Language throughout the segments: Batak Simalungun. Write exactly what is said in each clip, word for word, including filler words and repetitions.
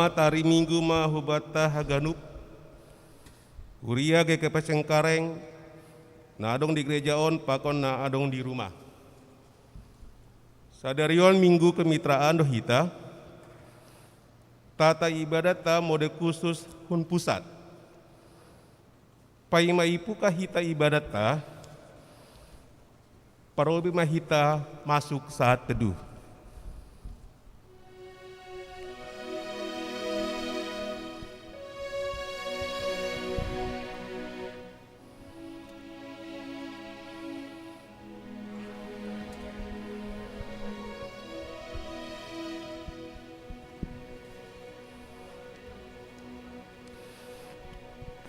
Tari Minggu ma hubanta haganup, huria ge ke pacengkareng, na adong di gereja on pakon na adong di rumah. Sadari on Minggu Kemitraan do hita, tata ibadatta mode khusus hun pusat. Paima ipuka hita ibadatta, parobi ma hita masuk saat teduh.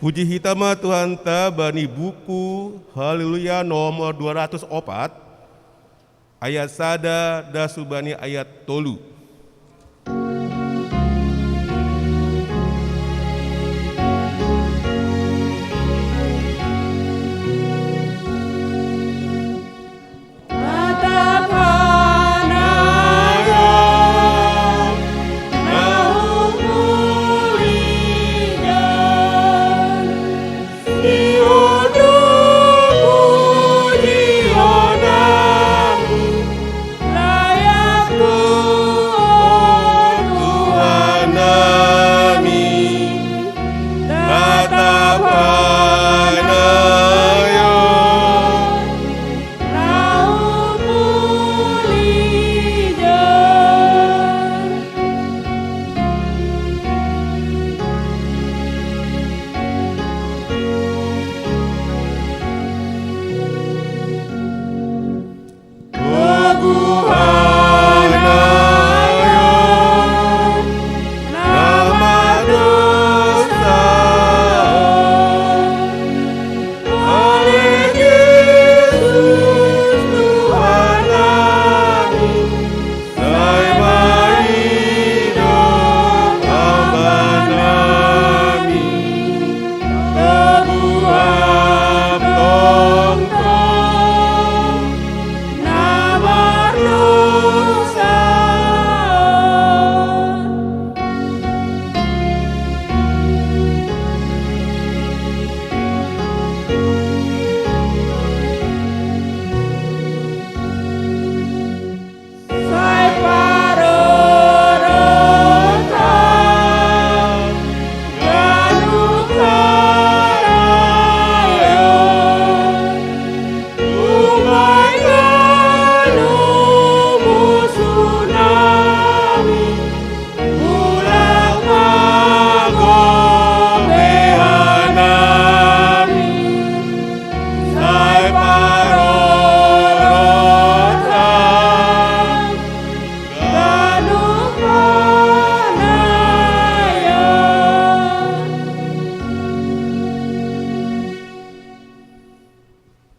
Puji hita ma Tuhanta bani buku Haleluya nomor dua ratus opat, ayat sada das hubani ayat tolu.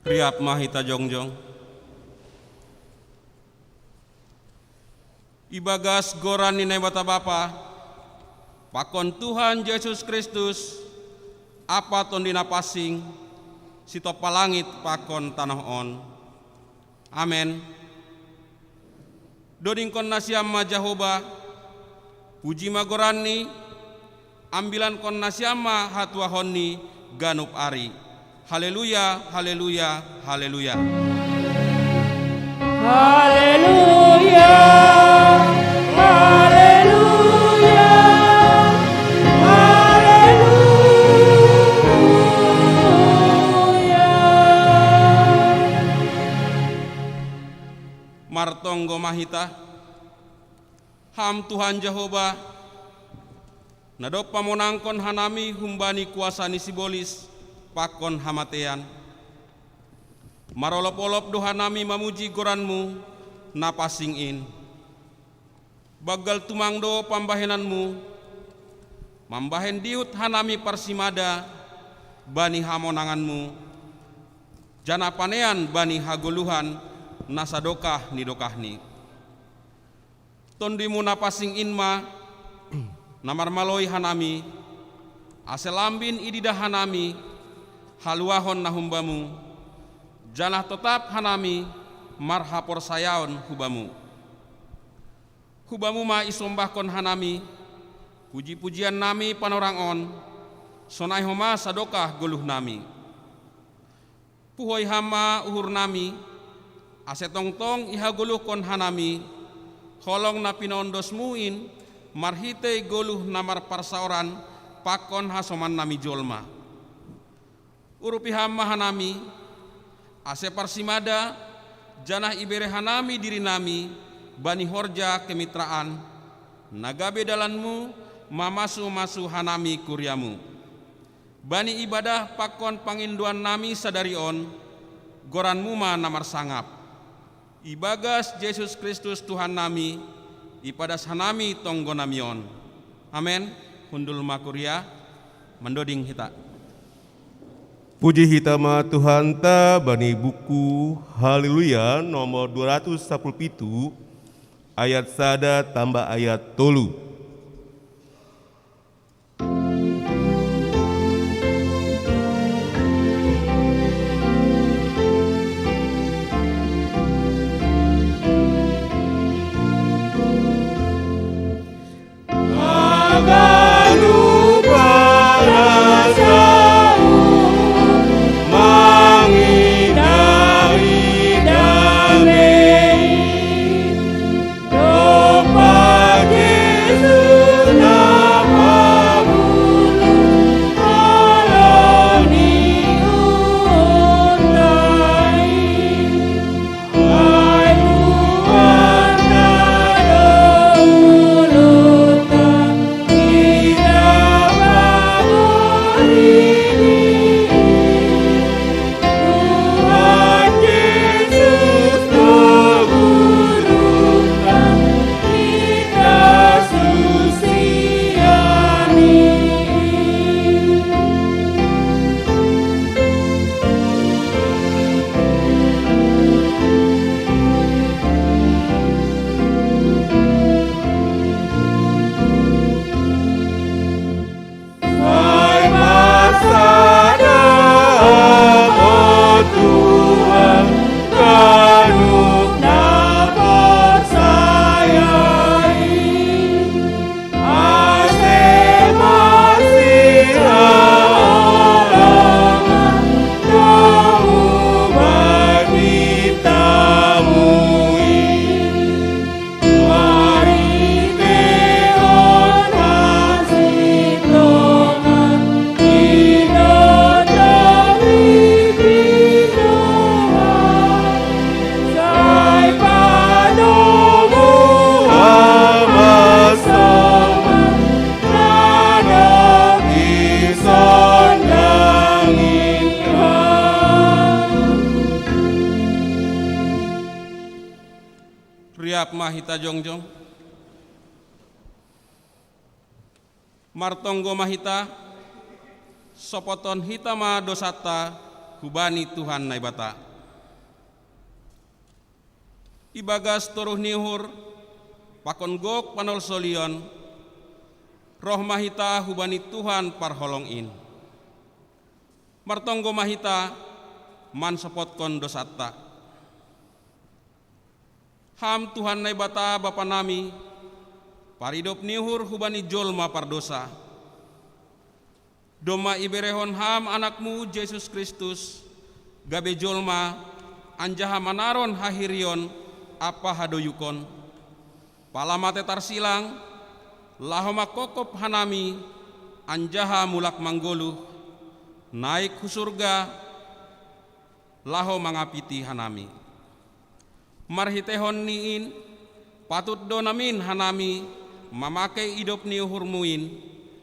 Riap ma hita jongjong. Ibagas goran ni Naibata Bapa, pakon Tuhan Jesus Kristus, Apa Tondi na pansing, sitompa langit pakon tanoh on. Amen. Dodingkon nasiam ma Jahowa, puji ma goranni, ambilankon nasiam ma hatuahonni ganup ari. Haleluya, haleluya, haleluya. Haleluya, haleluya, haleluya. Martonggo ma hita. Ham Tuhan Jahowa, na dob pamonangkon hanami humbani kuasa ni sibolis pakon hamatean. Marolop-olop do hanami mamuji goranmu na pansing in. Banggal tumang do pambahenanmu, mambahen dihut hanami parsimada bani hamonanganmu, janah panean bani hagoluhan na sadokah ni dokahni. Tondimu na pansing in ma, na marmaloi hanami, ase lambin ididah hanami, haluahon na humbamu, janah totap hanami marhaporsayaon hubamu. Hubamu ma isombahkon hanami, Puji-pujian nami panorang on, sonai homa sadokah goluh nami. Puhoi Ham ma uhur nami, ase tongtong ihagoluhkon hanami holong na pinoondosmu in marhitei goluh na marparsaoran pakon hasoman nami jolma. Urupi Ham ma hanami, ase parsimada, janah ibere hanami diri nami bani horja kemitraan, na gabe dalanmu mamasu-masu hanami kuriamu. Bani ibadah pakon pangindoan nami sadari on, goranmu ma na marsangap. Ibagas Jesus Kristus Tuhan nami, ipadas hanami tonggo nami on. Amen. Hundul ma kuria, mandoding hita. Puji hita ma Tuhanta bani buku Haleluya nomor dua ratus sapuluh pitu, ayat sada tambah ayat tolu. Riap ma hita jongjong. Martonggo ma hita, sopoton hita ma dosanta hubani Tuhan Naibata. Ibagas toruh ni uhur pakon gok panolsolion, roh ma hita hubani Tuhan parholong in. Martonggo ma hita mansopotkon dosanta. Ham Tuhan Naibata Bapa nami, paridop ni uhur hubani jolma pardosa. Domma iberehon Ham Anakmu Jesus Kristus, gabe jolma, anjaha manaron hahirion ampa hadoyukon. Pala mate tarsilang, laho mangkopkop hanami, anjaha mulak manggoluh, naik hu surga, laho mangapiti hanami. Marhiteihon ni in, patut do namin hanami mamakei idop ni uhurmu in,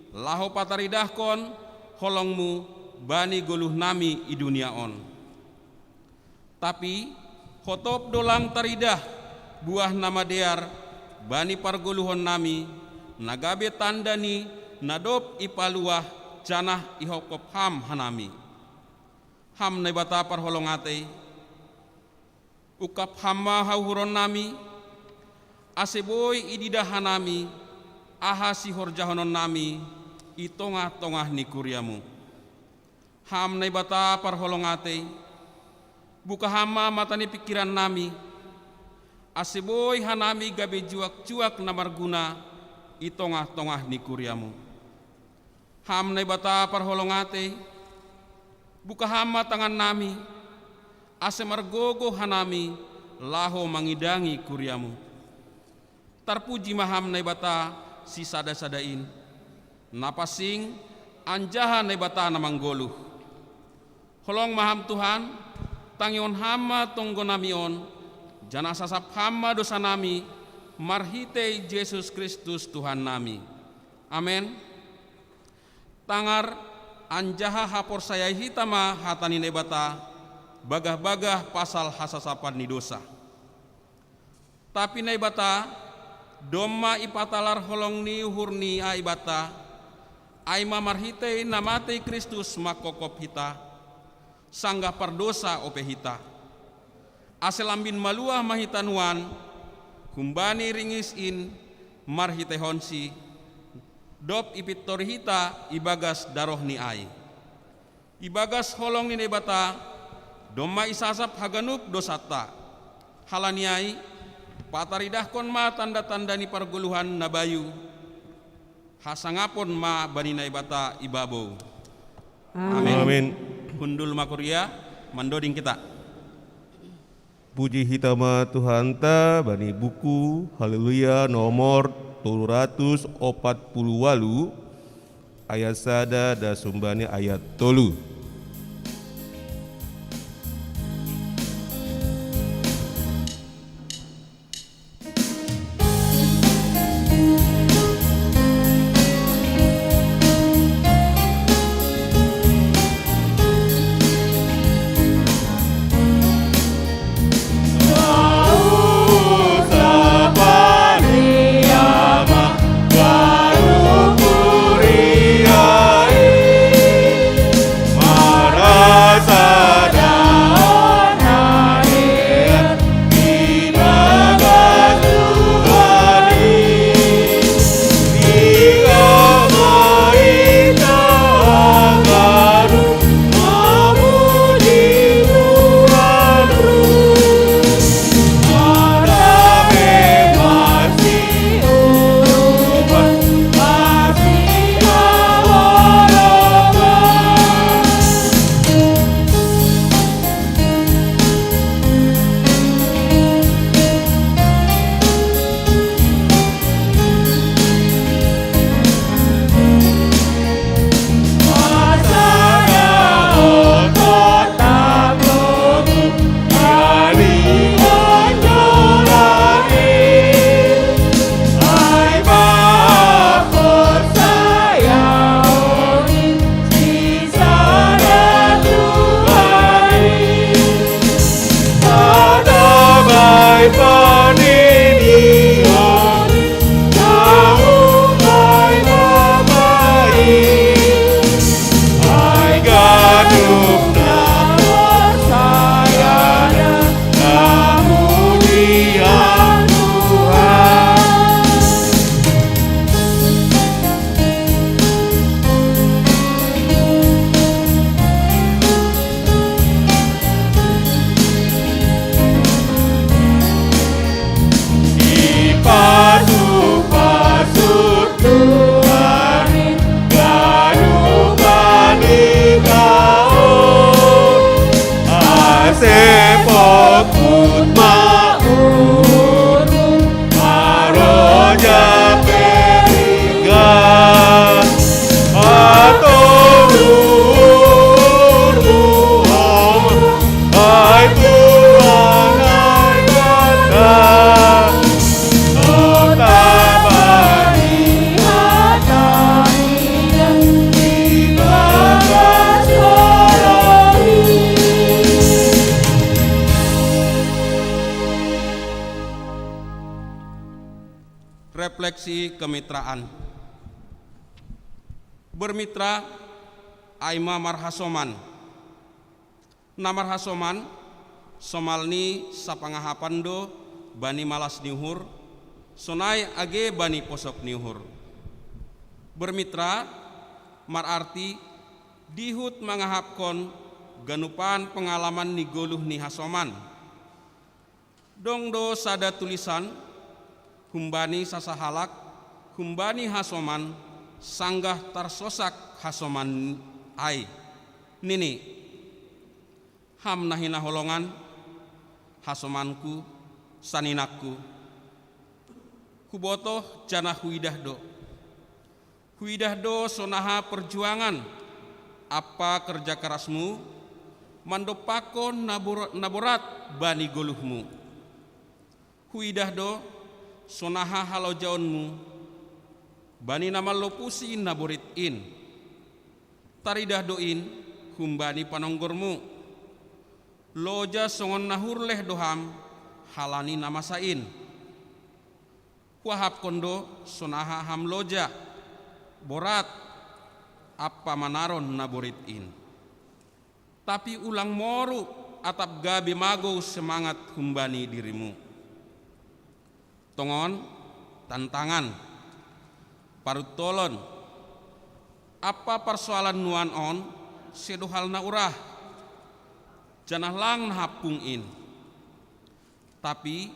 laho pataridahkon holongmu bani goluh nami i dunia on. Tapi hotop do lang taridah buah na madear bani pargoluhon nami, na gabe tanda ni na dob ipaluah janah ihopkop Ham hanami. Ham Naibata parholong atei, ungkap Ham ma hauhuron nami, ase boi ididah hanami aha sihorjahonon nami i tongah-tongah ni kuriamu. Ham Naibata parholong atei, buka Ham ma mata ni pingkiran nami, ase boi hanami gabe juak-juak na marguna, i tongah-tongah ni kuriamu. Ham Naibata parholong atei, buka ham ma tangan nami, ase margogoh hanami laho mangidangi kuriamu. Tarpuji ma ham Naibata sisada-sada in, na pansing anjaha Naibata na manggoluh. Holong ma ham Tuhan, tangihon ham ma tonggo nami on, janah sasap ham ma dosa nami, marhitei Jesus Kristus Tuhan nami. Amen. Tangar anjaha haporsayai hita ma hata ni Naibata, bagah-bagah pasal hasasapan ni dosa. Tapi Naibata, domma ipatalar holong ni uhur ni ai banta, ai ma marhitei na matei Kristus mangkopkop hita, sanggah pardosa ope hita. Ase lambin maluah ma hita nuan, humbani ringis in marhiteihonsi, dob ipintori hita ibagas daroh ni ai. Ibagas holong ni Naibata, domma isasap haganup dosanta. Halani ai, pataridahkon ma tanda-tanda ni pargoluhan na bayu, hasangapon ma bani Naibata i babou. Amin. Amin. Hundul ma kuria, mandoding kita. Puji hita ma Tuhanta bani buku Haleluya nomor tolu ratus opat puluh walu, ayat sada das humbani ayat tolu. Refleksi kemitraan. Bermitra, ai ma marhasoman. Na marhasoman, somalni sapangahapan do bani malas ni uhur, sonai age bani posok ni uhur. Bermitra mararti dihut mangahapkon ganupan pengalaman ni goluh ni hasoman. Dong do sada tulisan humbani sasahalak, Humbani hasoman, sanggah tarsosak hasoman ai. Nini, ham na hinaholongan, hasomanku, saninangku, hubotoh janah huidah do. Huidah do sonaha perjuangan ampa kerja kerasmu mandompakkon na borat bani goluhmu. Huidah do sonaha halojaonmu bani na mallopusi naborit in. Taridah do in humbani panonggormu. Loja songon na hurleh do ham halani na masa in. Huahapkon do sonaha ham loja, borat, ampa manaron naborit in. Tapi ulang moru atap gabe magou semangat humbani dirimu. Tongon, tantangan, paruntolon, ampa parsoalan nuan on sedo hal na urah, janah lang na hampung in. Tapi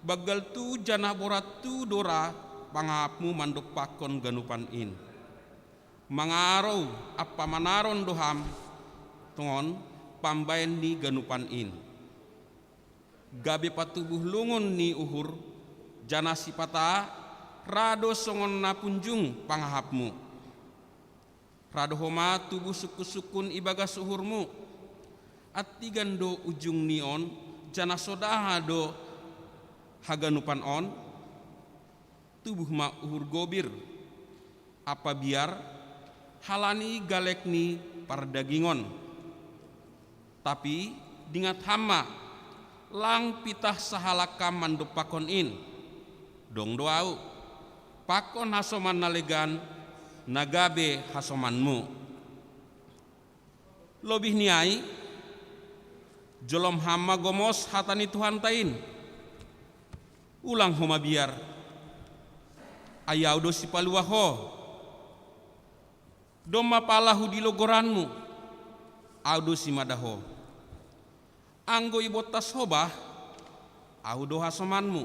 banggal tu janah borat tu do ra pangahapmu mandompakkon ganupan in. Mangarou ampa manaron do ham tongon pambaen ni ganupan in. Gabe patubuh lungun ni uhur, janah sipata ra do songon na punjung pangahapmu. Ra do homa tubuh sungkun-sungkun ibagas uhurmu. Antigan do ujungni on, janah sodaha do haganupan on? Tubuh ma uhur gobir ampa biar halani galek ni pardagingon. Tapi dingat ham ma, lang pitah sahalak kam mandompakkon in. Dong do Ahu, pakon hasoman na legan, na gabe hasomanmu. Lobih ni ai, jolom ham ma gomos hata ni Tuhanta in. Ulang homa biar, ai Ahu do Sipaluah ho. Domma pala hudilo goranmu, Ahu do Simada ho. Anggo ibontas ho bah, Ahu do hasomanmu.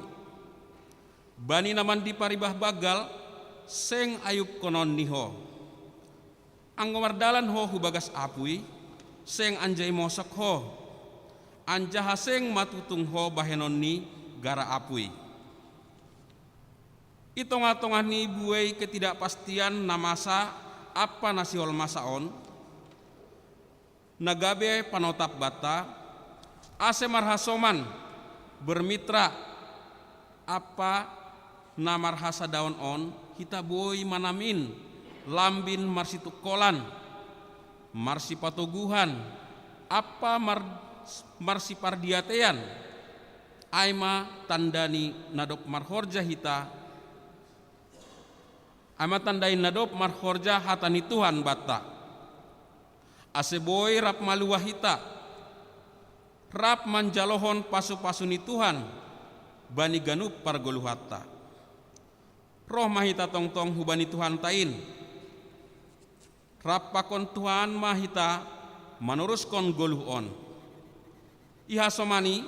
Bani na mandiparibah banggal, seng ayupkonon ni ho. Anggo mardalan ho hu bagas apui, seng anjai mosok ho, anjaha seng matutung ho bahenon ni gara apui. I tongah-tongah ni buei ketidakpastian na masa ampa na sihol masa on, na gabe panotap banta, ase marhasoman, bermitra, ampa na marhasadaon on hita boi manamin lambin marsitungkolan, marsipatoguhan, ampa mar-, marsipardiatean. Ai ma tanda ni na dob marhorja hita, ai ma tanda ni na dob marhorja hata ni Tuhan banta. Ase boi rap maluah hita, rap manjalohon pasu-pasu ni Tuhan bani ganup pargoluhanta. Roh ma hita tongtong hubani Tuhanta in. Rap pakon Tuhan ma hita manoruskon goluh on. Ihasomani,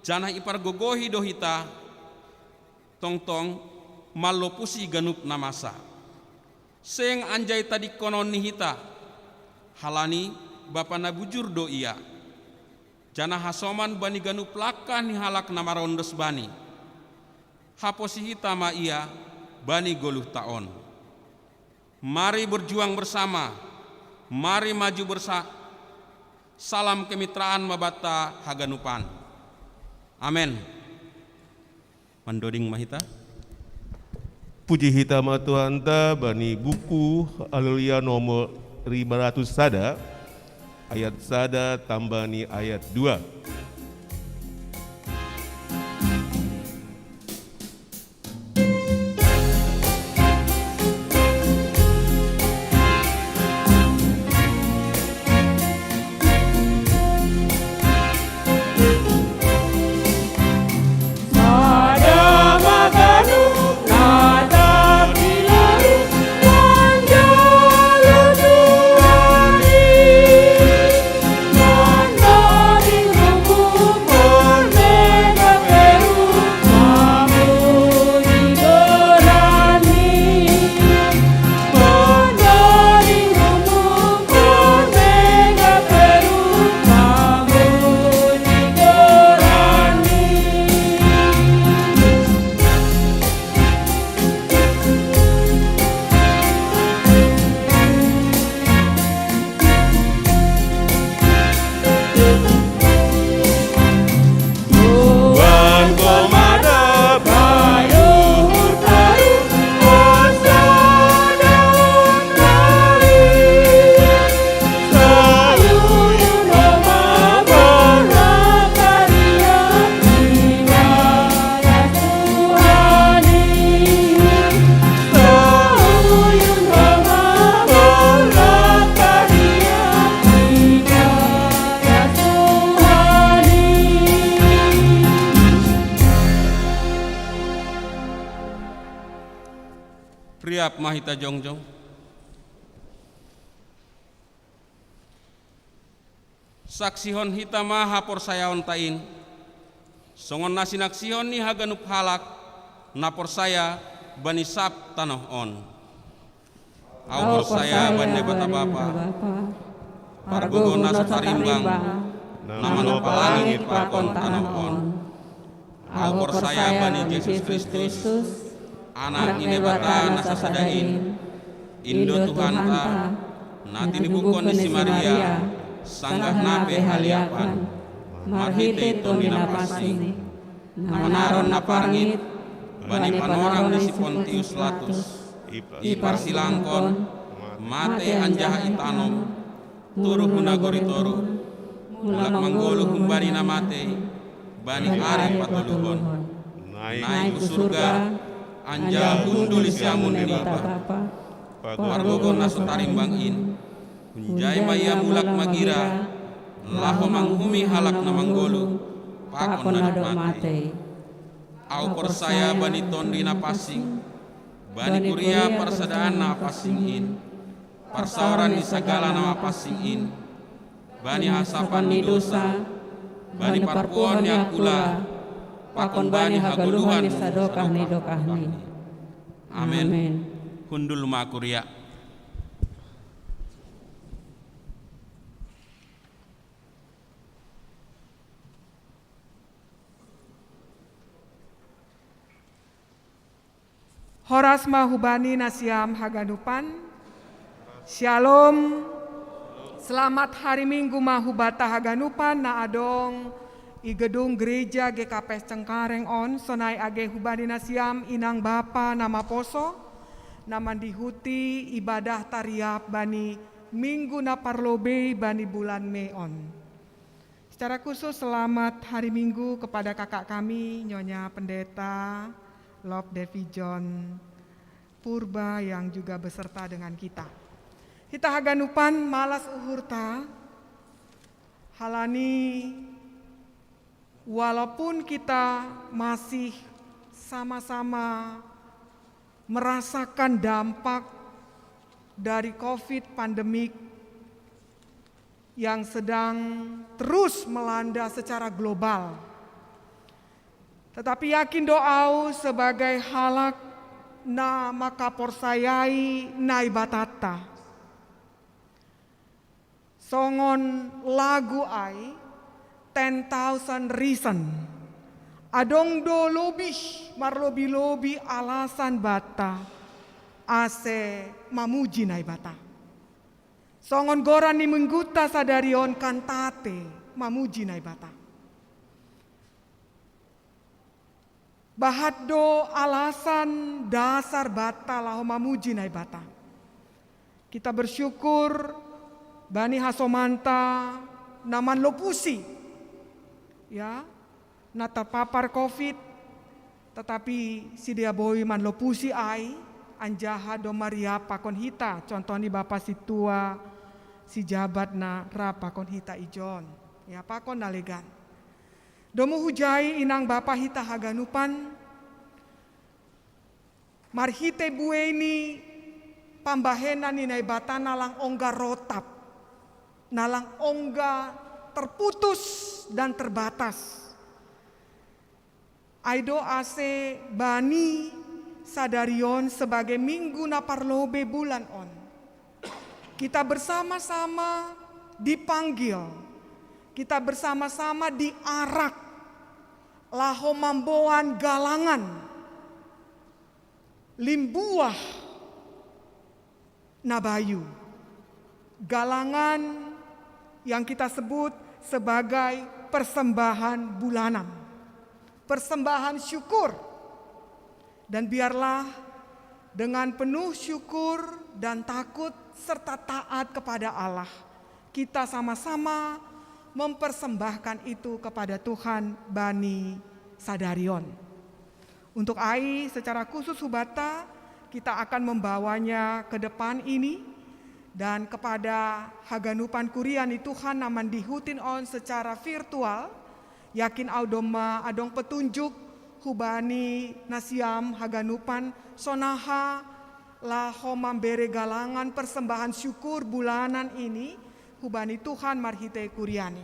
janah ipargogohi do hita tongtong mallopusi ganup na masa. Seng anjai tadingkonon ni hita, halani Bapa na bujur do Ia. Janah hasoman bani ganup langkah ni halak na marondos Bani. Haposi hita ma Ia bani goluhta on. Mari berjuang bersama, mari maju bersa-, salam kemitraan ma banta haganupan. Amen. Mandoding ma hita. Puji hita ma Tuhanta bani buku Haleluya nomor lima ratus sada, ayat sada tambah ni ayat dua. ma hita jongjong. Saksihon hita ma haporsayaonta in, songon na sinaksihon ni haganup halak na porsaya bani sab tanoh on. Ahu porsaya bani Naibata Bapa, pargogo na so tarimbang, na manompa langit pakon tanoh on. Ahu porsaya bani Jesus Kristus, Anak ni Naibata na sasada in, Indo Tuhanta, na tinibukkon ni si Maria, sanggah na pe haliapan, marhitei Tondi Napansing, na manaron na parngit bani panorang ni si Pontius Latus, iparsilangkon, mate anjaha itanom, turus hu nagori toruh, mulak manggoluh humbani na matei, bani ari patoluhon, naik hu surga, anjaha hundul di siamun ni Bapa. Pargogo na so tarimbang in, hunjai ma Ia mulak magira, laho manguhumi halak na manggoluh pakon na dob matei. Ahu porsaya bani Tondi Napansing, bani kuria parsadaan na pansing in, parsaoran ni sagala na mapansing in, bani hasapan ni dosa, bani parpuhoon ni angkula, pakon bani hagoluhan sadokah ni dokahni. Amen. Hundul ma kuria. Horas ma hubani nasiam haganupan. Shalom. Selamat hari Minggu ma hubata haganupan na adong i gedung gereja G K P S Cengkareng on, sonai age hubani nasiam inang bapa na maposo, na mandihuti ibadah tariap bani minggu na parlobei bani bulan Mei on. Secara khusus selamat hari Minggu kepada kakak kami, Nyonya Pendeta Lop Devi John Purba yang juga beserta dengan kita. Hita haganupan malas uhurta, halani walaupun kita masih sama-sama merasakan dampak dari covid pandemik yang sedang terus melanda secara global. Tetapi yakin do ahu sebagai halak na mangkaporsayai Naibatanta. Songon lagu ai, Ten Thousand Reason. Adong do lobih, marlobih-lobih alasan banta ase mamuji Naibata. Songon goran ni minggunta sadari on, Kantate mamuji Naibata. Bahat do alasan dasar banta laho mamuji Naibata. Kita bersyukur bani hasomanta na manlopusi, ya, na terpapar covid, tetapi sidea boi manlopusi ai, anjaha domma riap pakon hita, contoh ni bapa sintua, sijabat na rap pakon hita ijon, ya, pakon na legan. Domu hujai inang bapa hita haganupan, marhitei buei ni pambahenan ni Naibata na lang ongga rotap, na lang ongga terputus dan terbatas. Ai do ase bani sadari on sebagai minggu na parlobei bulan on, kita bersama-sama dipanggil, kita bersama-sama diarak laho mamboan galangan limbuah na bayu. Galangan yang kita sebut sebagai persembahan bulanan, persembahan syukur. Dan biarlah dengan penuh syukur dan takut serta taat kepada Allah, kita sama-sama mempersembahkan itu kepada Tuhan bani sadari on. Untuk ai secara khusus hubanta, kita akan membawanya ke depan ini, dan kepada haganupan kuria ni Tuhan na mandihuti on secara virtual, yakin ahu domma adong petunjuk hubani nasiam haganupan sonaha laho mambere galangan persembahan syukur bulanan ini hubani Tuhan marhite kuria-Ni.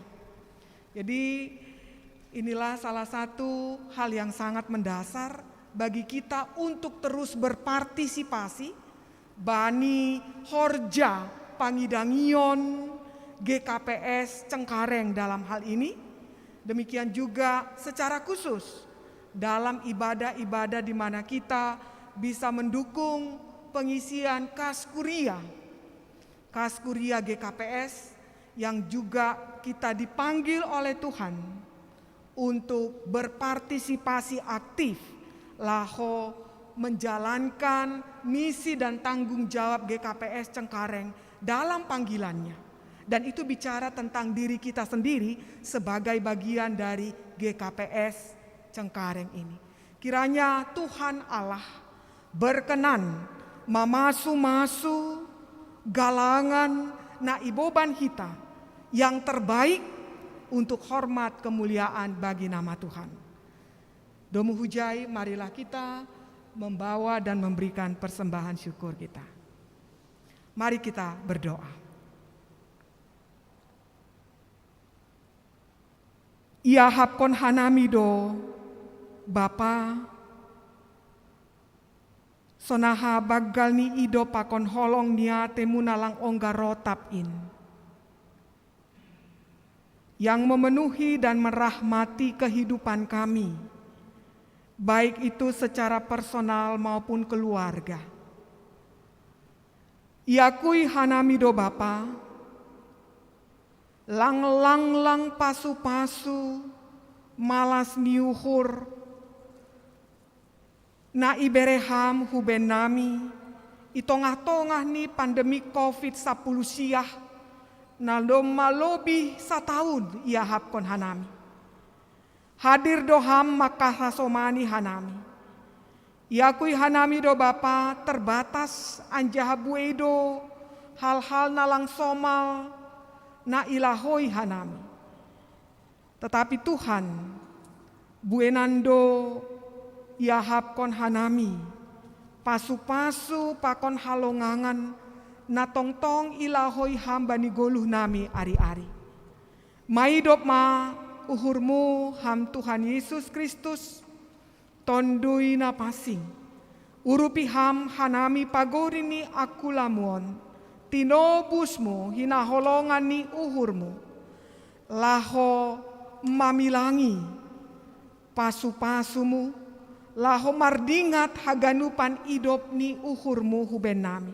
Jadi, inilah salah satu hal yang sangat mendasar bagi kita untuk terus berpartisipasi bani horja pangidangion G K P S Cengkareng dalam hal ini. Demikian juga secara khusus dalam ibadah-ibadah di mana kita bisa mendukung pengisian kas kuria, kas kuria G K P S yang juga kita dipanggil oleh Tuhan untuk berpartisipasi aktif laho menjalankan misi dan tanggung jawab G K P S Cengkareng dalam panggilannya. Dan itu bicara tentang diri kita sendiri sebagai bagian dari G K P S Cengkareng ini. Kiranya Tuhan Allah berkenan mamasu-masu galangan na iboban hita yang terbaik untuk hormat kemuliaan bagi nama Tuhan. Domu hujai, marilah kita membawa dan memberikan persembahan syukur kita. Mari kita berdoa. Iahapkon hanami do, Bapa, sonaha banggal ni idop pakon holong ni atemu na lang ongga rotap in, yang memenuhi dan merahmati kehidupan kami, baik itu secara personal maupun keluarga. Iakui hanami do Bapa, lang langlang pasu-pasu, malas ni uhur, na ibere Ham hubennami i tongah-tongah ni pandemi covid sapuluh siah, na domma lobih sataun iahapkon hanami. Hadir do Ham mangkasasomani hanami. Iakui hanami do Bapa terbatas, anjaha buei do hal-hal na lang somal na ilahoi hanami. Tetapi Tuhan, buenan do iahapkon hanami pasu-pasu pakon halongangan na tongtong ilahoi Ham bani goluh nami ari-ari. Maidop ma uhurmu Ham Tuhan Yesus Kristus, Tonduy Na Pansing. Urupi Ham hanami pagori ni angkulamu on, tinobusmu hinaholongan ni uhurmu, laho mamilangi pasu-pasumu, laho mardingat haganupan idop ni uhurmu hubennami.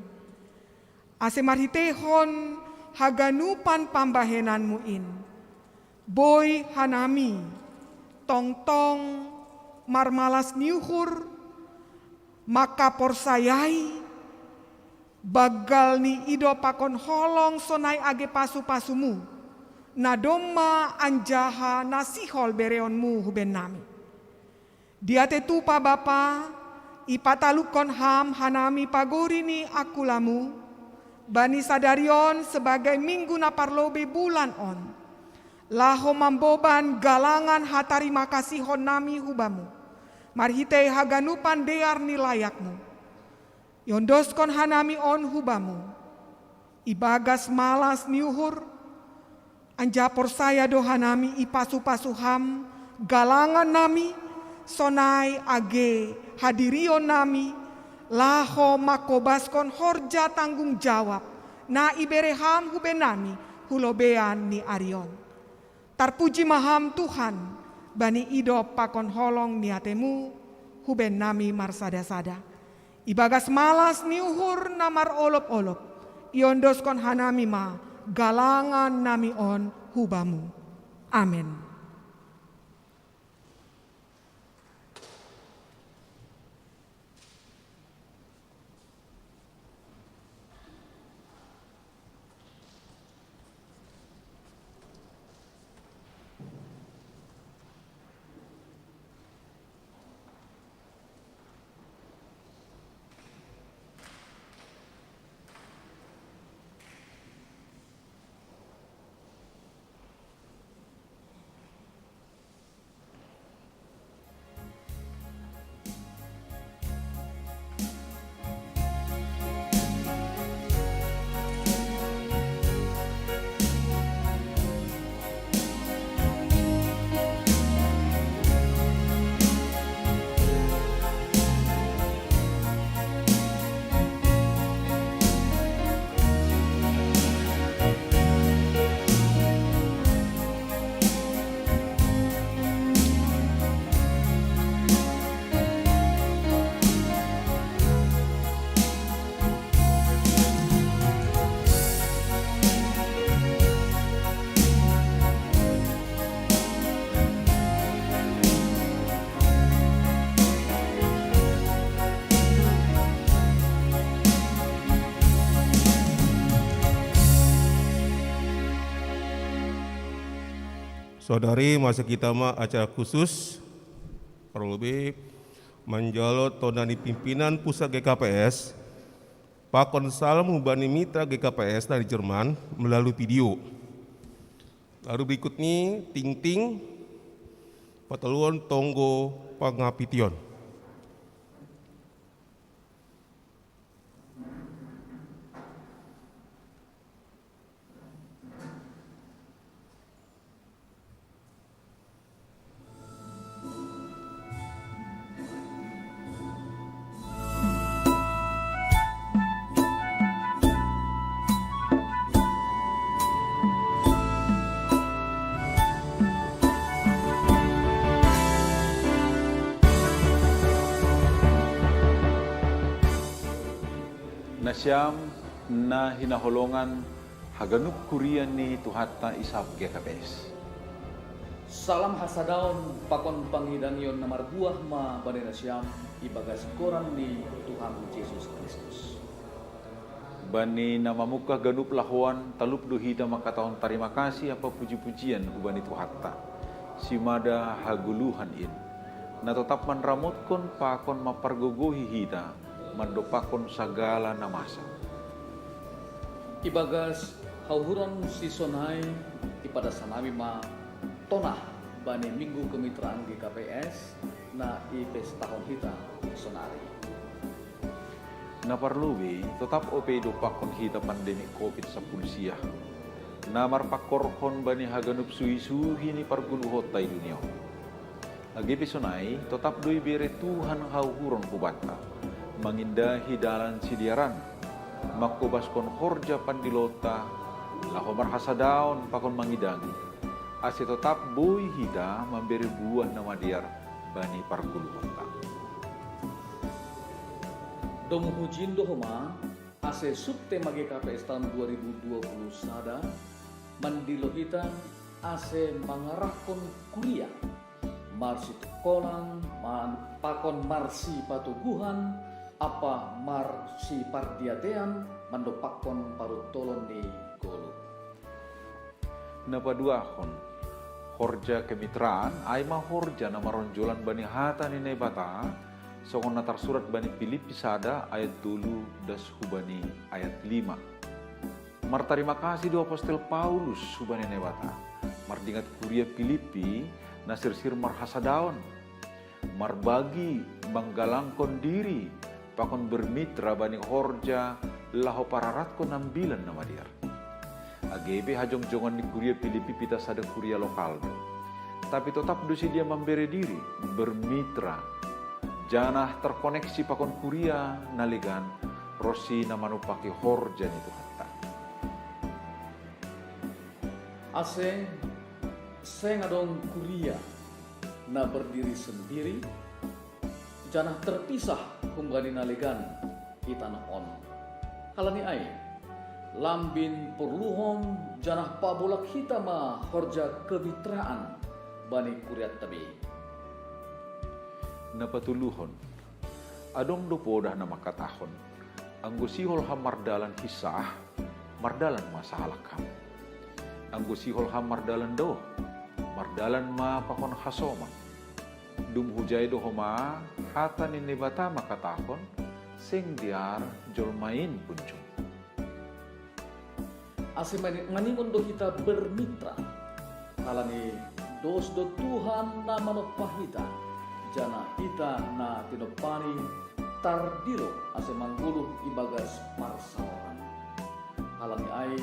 Ase marhiteihon haganupan pambahenanmu in, boi hanami tongtong marmalas ni uhur, mangkaporsayai banggal ni idop pakon holong sonai age pasu-pasumu, na domma anjaha na sihol bereonmu hubennami. Diatemu pe Bapa, ipataluhon Ham hanami pagori ni angkulamu, bani sadari on sebagai minggu na parlobei bulan on, laho mamboban galangan hatarima kasihonnami hu Bamu, marhitei haganupan dear ni layakmu. Iondoskon hanami on hu Bamu, ibagas malas ni uhur, anjaha porsaya do hanami ipasu-pasu Ham galangannami, sonai age hadirionnami, laho mangkobaskon horja tanggung jawab na ibere Ham hubennami hu lobean ni ari on. Tarpuji ma Ham Tuhan, bani idop pakon holong ni atemu hubennami marsada-sada. Ibagas malas ni uhur na marolop-olop, iondoskon hanami ma galangannami on hu Bamu. Amen. Saudari, masa kita ma acara khusus, parlobei manjalo tona ni pimpinan pusat G K P S, pakon salam hubani mitra G K P S dari Jerman melalui video. Lalu berikut ni tingting, patoluon tonggo pangapition. Nasiam na hinaholongan haganup kuria ni Tuhanta i sab G K P S. Salam hasadaon pakon pangidangion na marbuah ma bani nasiam ibagas goran ni Tuhan Jesus Kristus. Bani na mamungkah ganup lahoan, talup do hita mangkatahon tarima kasih ampa puji-pujian hubani Tuhanta, simada hagoluhan in, na totap manramotkon pakon mampargogohi hita mandompakkon sagala na masa. Ibagas hauhuron sisonai, ipadas hanami ma tona bani Minggu Kemitraan G K P S na ipestahon hita sonari. Na parlobei, totap ope idompakkon hita pandemi covid sampulu sia, na marpangkorhon bani haganup suhi-suhi ni pargoluhonta i dunia on. Age pe sonai, totap do ibere Tuhan hauhuron hubanta, mangindahi dalan sidearan, mangkobaskon horja pandilonta, laho marhasadaon pakon mangidangi, ase totap boi hita mambere buah na madear bani pargoluhonta. Domu hujin do homa, ase subtema G K P S taon dua ribu dua puluh sada, mandilo hita ase mangarahkon kuria, marsitungkolan, man-, pakon marsipatoguhan, ampa marsipardiatean, mandompakkon parutolon ni goluh. Na paduahon, horja kemitraan, ai ma horja na maronjolan bani hata ni Naibata, songon na tarsurat bani Pilippi sada ayat tolu das hubani ayat lima. Martarima kasih do apostel Paulus hubani Naibata, mardingat kuria Pilippi, na sirsir marhasadaon, marbagi, manggalangkon diri, pakon bermitra bani horja, laho pararatkon ambilan na madear. Age pe hajongjongan ni kuria Pilippi pita sada kuria lokal do. Tapi totap do sidea mambere diri, bermitra, janah terkoneksi pakon kuria na legan, ronsi na manumpaki horja ni Tuhanta. Ase, seng adong kuria na berdiri sendiri, janah terpisah humbani na legan i tanoh on. Halani ai, lambin porluhon janah pabolak hita ma horja kemitraan bani kurianta be. Na patoluhon, adong do podah na mangkatahon, anggo sihol ham mardalan hinsah, mardalan ma sahalak ham. Anggo sihol ham mardalan daoh, mardalan ma pakon hasoman. Dum hujai do homa, hata ni Naibata mangkatahon, seng dear jolma in punjung. Ase mani-, maningon do hita bermitra, halani dos do Tuhan na manompa hita, janah hita na tinompani tardilo ase manggoluh ibagas parsaoran. Halani ai,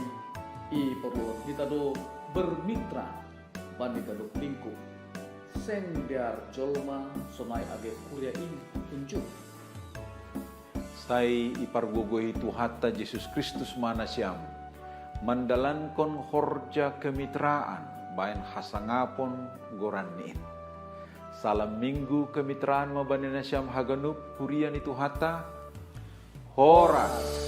iporluhon hita do bermitra bani ganup lingkup. Seng dear jolma sonai age kuria i punjung. Sai ipargogohi Tuhanta Jesus Kristus ma nasiam, mandalankon horja kemitraan bahen hasangapon goranni in. Salam Minggu kemitraan ma bani nasiam haganup kuria ni Tuhanta. Horas.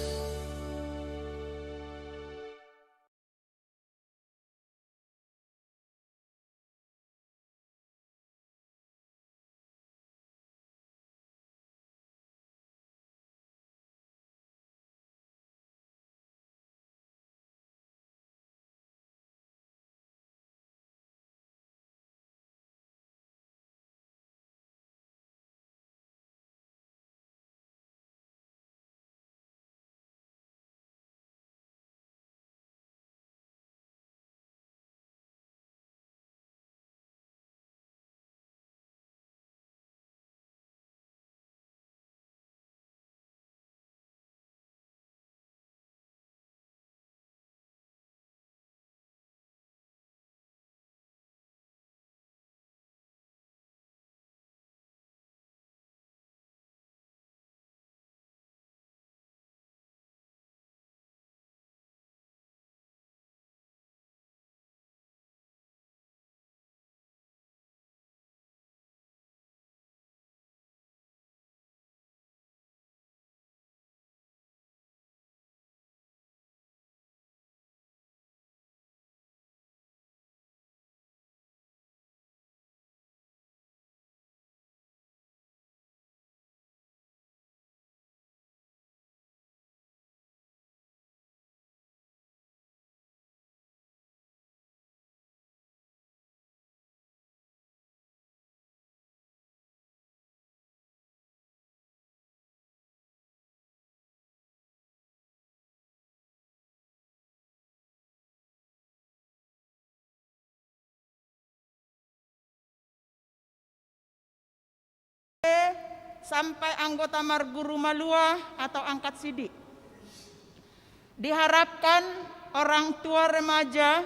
sampai anggota marguru maluah atau angkat sidi. Diharapkan orang tua remaja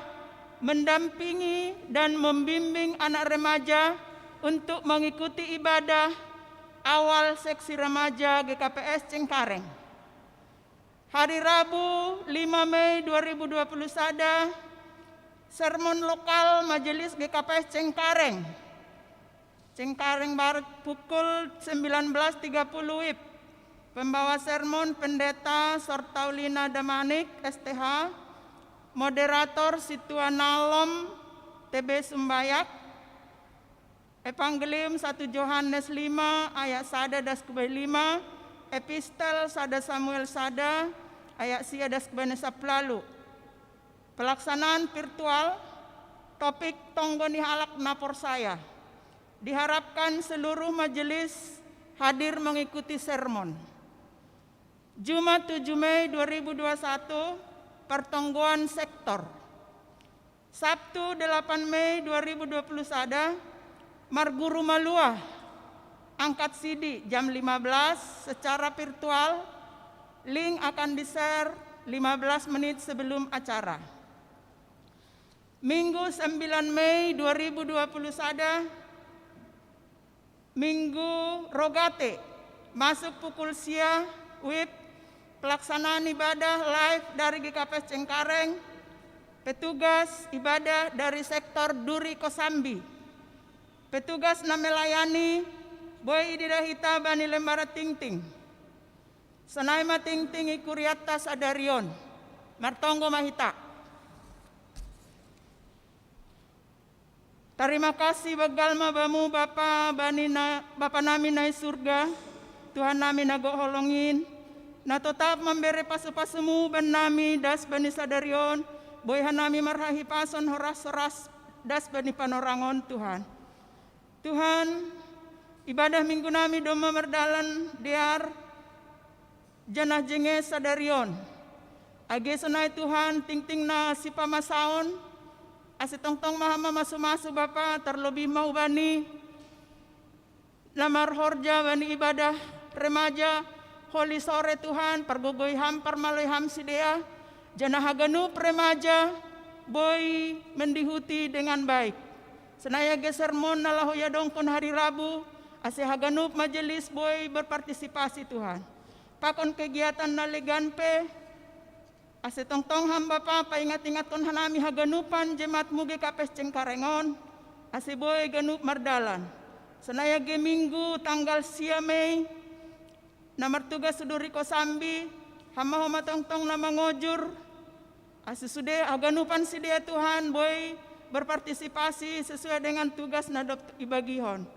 mendampingi dan membimbing anak remaja untuk mengikuti ibadah awal seksi remaja G K P S Cengkareng. Hari Rabu, lima Mei dua ribu dua puluh satu, sermon lokal Majelis G K P S Cengkareng. Cengkareng Barat pukul sembilan belas tiga puluh W I B. Pembawa sermon Pendeta Sortaulina Damanik, S T H. Moderator Situan Nalom, T B Sumbayak. Evangelium satu Johannes lima ayat sada das kebay lima, Epistel sada Samuel sada ayat sia das kebay sapuluh lalu. Pelaksanaan virtual, topik tonggo ni halak na porsaya. Diharapkan seluruh majelis hadir mengikuti sermon. Jumat tujuh Mei dua ribu dua puluh satu, pertonggoan sektor. Sabtu delapan Mei dua ribu dua puluh satu, marguru maluah, angkat sidi jam lima belas secara virtual, link akan di-share lima belas menit sebelum acara. Minggu sembilan Mei dua ribu dua puluh satu, Minggu Rogate, masuk pukul sia W I B, pelaksanaan ibadah live dari G K P S Cengkareng, petugas ibadah dari sektor Duri Kosambi, petugas na melayani, boi idida hita bani lembara tingting. Sonai ma tingting i kuriatta sadari on. Martonggo ma hita. Tarima kasih banggal ma Bamu Bapa, bani na, Bapa nami na i surga, Tuhan nami na gok holong in, na totap mambere pasu-pasumu bannami das bani sadari on, boi hanami marhahipason horas-horas das bani panorangon Tuhan. Tuhan, ibadah minggu nami domma mardalan dear, janah jenge sadari on. Age sonai Tuhan, tingting na sipamasaon, ase tongtong ma Ham mamasu-masu Bapa, tarlobih ma hubani na marhorja bani ibadah remaja, holi sore Tuhan, pargogoi Ham, parmaloi Ham sidea, janah haganup remaja boi mendihuti dengan baik. Sonai age sermon na laho iadongkon hari Rabu, ase haganup majelis boi berpartisipasi Tuhan. Pakon kegiatan na legan pe, ase tongtong Ham Bapa paingat-ingatkon hanami haganupan jemaat-Mu G K P S Cengkareng on, ase boi ganup mardalan. Sonai age Minggu tanggal sia Mei, na martugas hu Duri Kosambi, Ham ma homa tongtong na mangojur, ase sude haganupan sidea Tuhan boi berpartisipasi sesuai dengan tugas na dob ibagihon.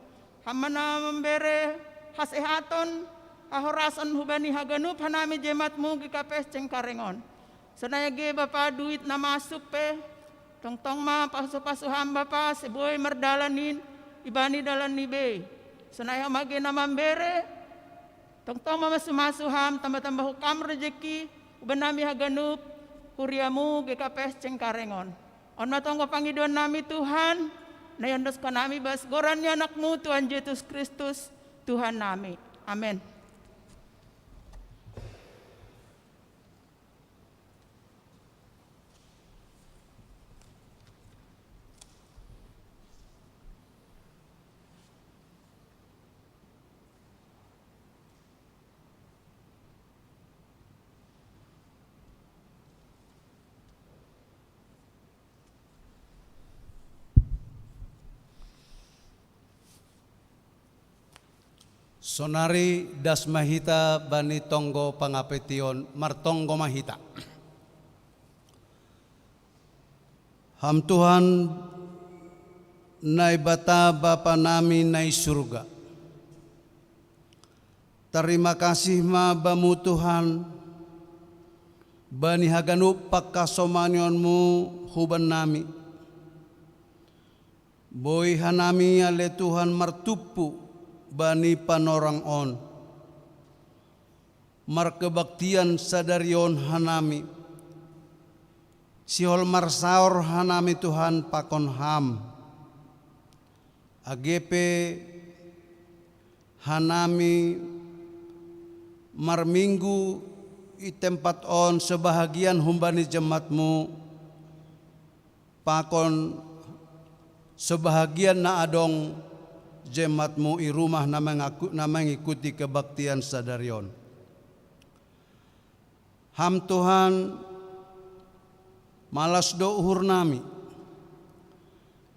Ham ma na mambere hasehaton, hahorason hubani haganup hanami jemaat-Mu G K P S Cengkareng on. Sonai age Bapa duit na masuk pe, tongtong ma pasu-pasu Ham Bapa ase boi mardalan in ibani dalan ni bei. Sonai Ham age na mambere, tongtong mamasu-masu Ham, tamba-tambahon Ham rejeki, hubannami haganup, huria-Mu G K P S Cengkareng on. On ma tonggo pangidoan nami Tuhan, na iondoskon nami bas goran ni Anak-Mu Tuhan Jesus Kristus, Tuhan nami. Amen. Sonari das ma hita bani tonggo pangapetion, martonggo ma hita. Ham Tuhan, Naibata Bapa nami na i surga. Tarima kasih ma Bamu Tuhan, bani haganup pangkasomanion-Mu hubannami. Boi hanami ale Tuhan martumpu bani panorang on. Markebaktian sadari on hanami. Sihol marsaor hanami Tuhan pakon Ham. Age pe Hanami marminggu i tempat on sebahagian humbani jemmatmu, pakon sebahagian na adong jemmatmu i rumah na mangaku-, na mangikuti kebaktian sadari on. Ham Tuhan, malas do uhurnami,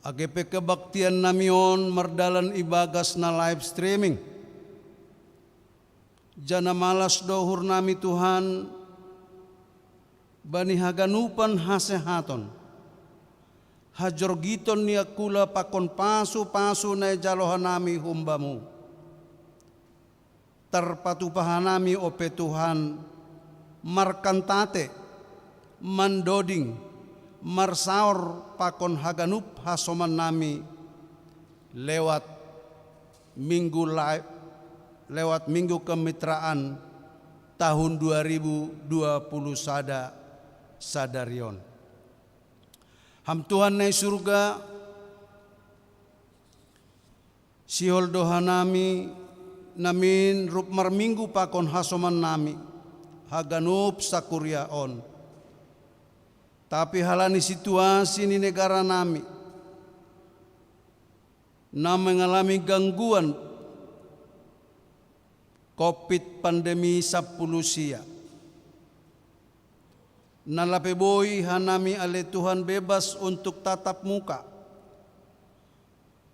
age pe kebaktiannami on mardalan ibagas na live streaming. Janah malas do uhurnami Tuhan, bani haganupan hasehaton, hajorgiton ni angkula pakon pasu-pasu na ijalo hanami humbamu. Tarpatupa hanami ope Tuhan, markantate, mandoding, marsaor pakon haganup hasomannami lewat minggu lai-, lewat minggu kemitraan tahun dua ribu dua puluh sada sadari on. Ham Tuhan na i surga, sihol do hanami namin rup marminggu pakon hasomannami haganup sakuriah on. Tapi halani situasi ni negaranami na mengalami gangguan covid pandemi sampulu sia, na lape boi hanami ale Tuhan bebas untuk tatap muka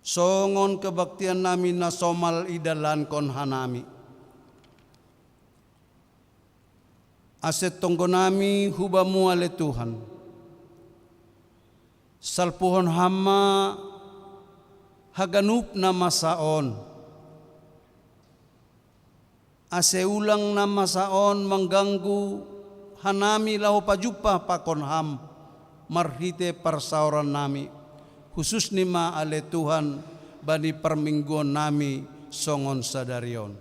songon kebaktiannami na somal idalankon hanami. Ase tonggonami hubamu ale Tuhan, salpuhon ham ma haganup na masa on, ase ulang na masa on mangganggu hanami laho pajumpah pakon ham marhite parsaorannami, hususni ma ale Tuhan bani parmingguonnami songon sadari on.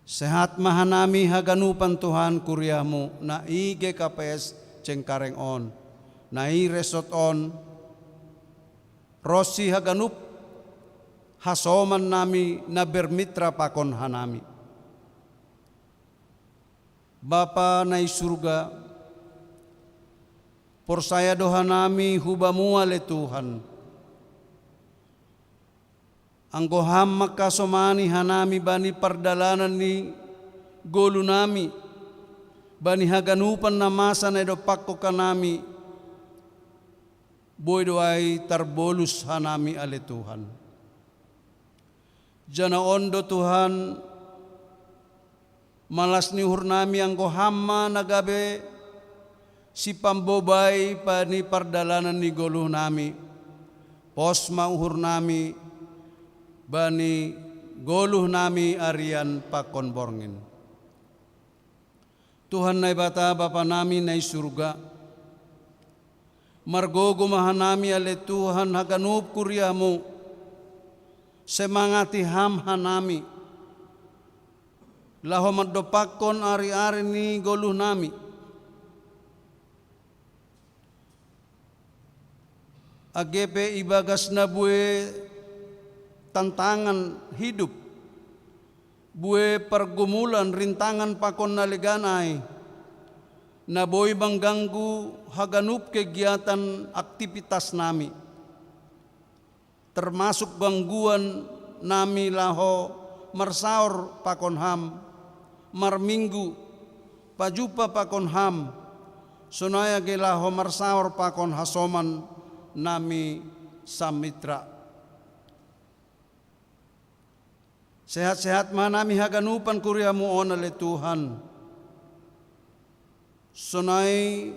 Sehat ma hanami haganupan Tuhan kuriahmu na i G K P S Cengkareng on, na i resort on, ronsi haganup hasomannami na bermitra pakon hanami. Bapa na i surga, porsaya do hanami hubamu ale Tuhan. Anggo ham mangkasomani hanami bani pardalanan ni golunami, bani haganupan na masa na idompakkon hanami, boi do ai tarbolus hanami ale Tuhan. Janah on do Tuhan, malas ni uhurnami anggo ham ma na gabe sipambobai bani pardalanan ni goluhnami. Pos ma uhurnami bani goluhnami arian pakon borngin. Tuhan Naibata Bapanami na i surga, margogo ma hanami ale Tuhan haganup kuriahmu, semangati ham hanami laho mandompakkon ari-ari ni goluhnami. Age pe ibagas na bue tantangan hidup, bue pergumulan, rintangan pakon na legan ai, na boi mangganggu haganup kegiatan aktivitasnami, termasuk gangguan nami laho marsaor pakon ham, marminggu, pajumpah pakon ham, sonai age laho marsaor pakon hasomannami samitra. Sehat-sehat ma hanami haganupan kuriahmu on ale Tuhan. Sonai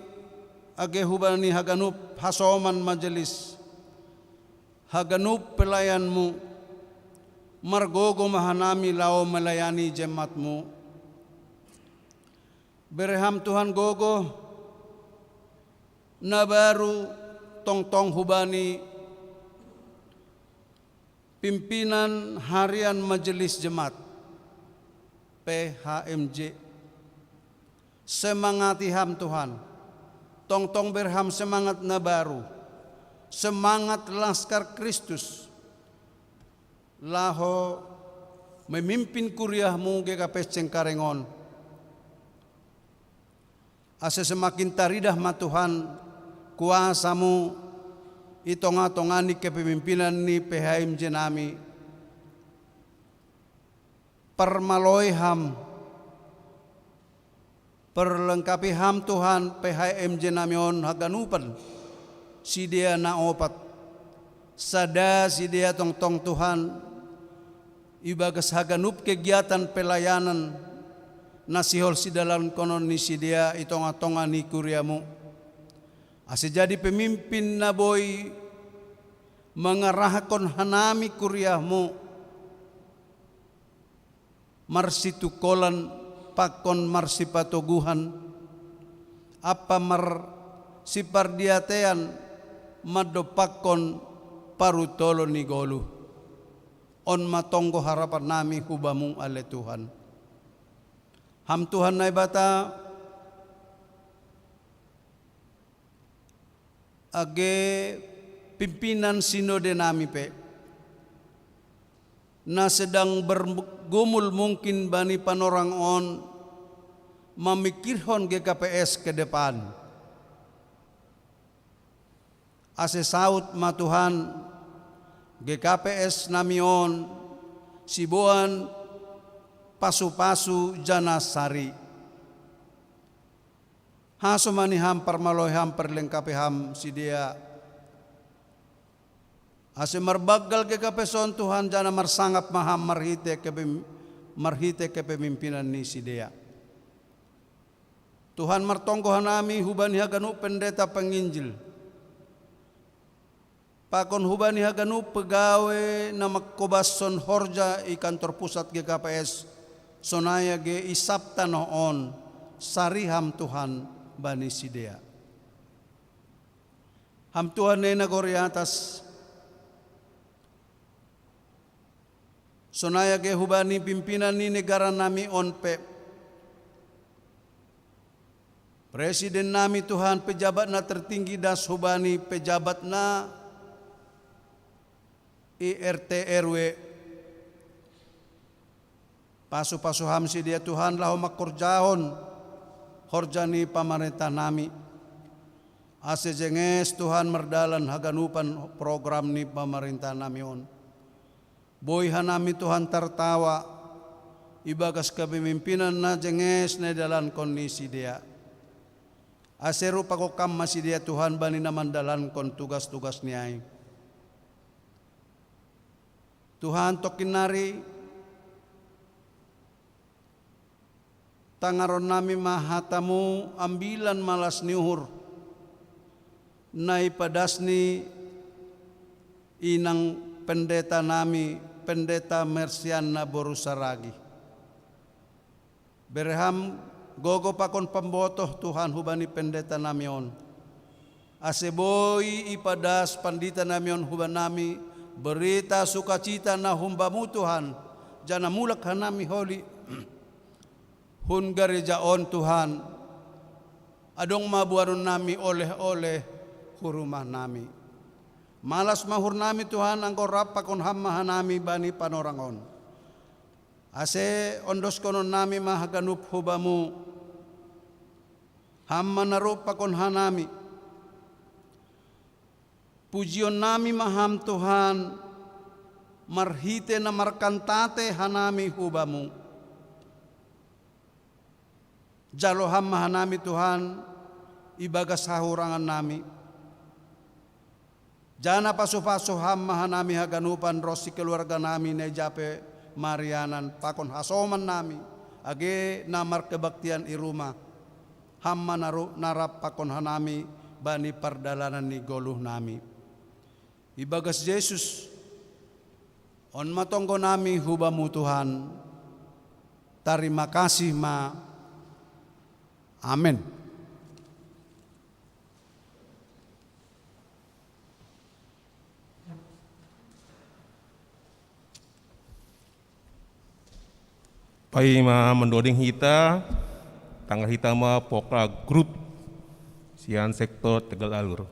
age hubani haganup hasoman majelis, haganup pelayanmu, margogo ma hanami laho melayani jemmatmu. Bere ham Tuhan gogo na baru tongtong hubani pimpinan harian Majelis Jemaat, P H M J. Semangati ham Tuhan. Tongtong bere ham semangat na baru, semangat laskar Kristus, laho memimpin kuriahmu GKPS Cengkareng on. Ase semakin taridah ma Tuhan kuasamu i tonga-tonga ni kepemimpinan ni PHMJ nami. Parmaloi ham, perlengkapi ham Tuhan PHMJ nami on haganupan sidea na opat. Sada sidea tongtong Tuhan, ibagas haganup kegiatan pelayanan na sihol sidalankonon ni sidea i tonga-tonga ni kuriamu. Ase jadi pemimpin na boi mangarahkon hanami kuriahmu, marsitukolan pakon marsipatoguhan, ampa marsipardiatean mandompakkon parutolon ni goluh. On ma tonggo harapan nami hu Bamu ale Tuhan. Ham Tuhan Naibata, age pimpinan sinode nami pe, na sedang bergumul mungkin bani panorang on, mamikirhon GKPS ke depan. Ase saut ma Tuhan, GKPS nami on siboan pasu-pasu janah sari. Hasomani ham, parmaloi ham, perlengkapi ham sidea, ase marbanggal GKPS on Tuhan, janah marsangap ma ham marhite kepem-, marhite kepemimpinan ni sidea. Tuhan, martonggo hanami hubani haganup pendeta penginjil, pakon hubani haganup pegawe na mangkobashon horja i kantor pusat GKPS, sonai age i sab tanoh on. Sari ham Tuhan bani sidea. Ham Tuhan na i nagori atas, sonai age hubani pimpinan ni negara nami on pe, presiden nami Tuhan, pejabat na tertinggi das hubani pejabat na i RT RW. Pasu-pasu ham sidea Tuhan laho mangkorjahon horja ni pamarentah nami, ase jenges Tuhan mardalan haganupan program ni pamarentah nami on. Boi hanami Tuhan tartawa ibagas kepemimpinan na jenges na idalankon ni sidea. Ase rupakkon Kam ma sidea Tuhan bani na mandalankon tugas-tugas ni ai. Tuhan, tongkin nari tangaron nami ma hatamu ambilan malas ni uhur na ipadas ni inang pendeta nami, Pendeta Mersiana boru Saragih. Bere ham gogo pakon pambotoh Tuhan hubani pendeta nami on, ase boi ipadas pandita nami on hubanami berita sukacita na hum Bamu Tuhan, janah mulak hanami holi hun gareja on Tuhan, adong ma boanon nami oleh-oleh hu rumah nami. Malas ma uhur nami Tuhan anggo rap pakon Ham ma hanami bani panorang on. Ase ondoskonon nami ma haganup hu Bamu, Ham ma na rap pakon hanami. Pujion nami ma Ham Tuhan, marhite na markantate hanami hu Bamu. Jalo Ham ma hanami Tuhan, ibagas hahurangan nami. Janah pasu-pasu Ham ma hanami haganupan ronsi keluarga nami na i ja pe marianan pakon hasoman nami, age na markebaktian i rumah. Ham ma na ru-, na rap pakon hanami bani pardalanan ni goluh nami. Ibagas Jesus, on ma tonggo nami hu Bamu Tuhan. Tarima kasih ma. Amen. Paima mandoding hita, tanggal hita ma vokal grup sian sektor Tegal Alur.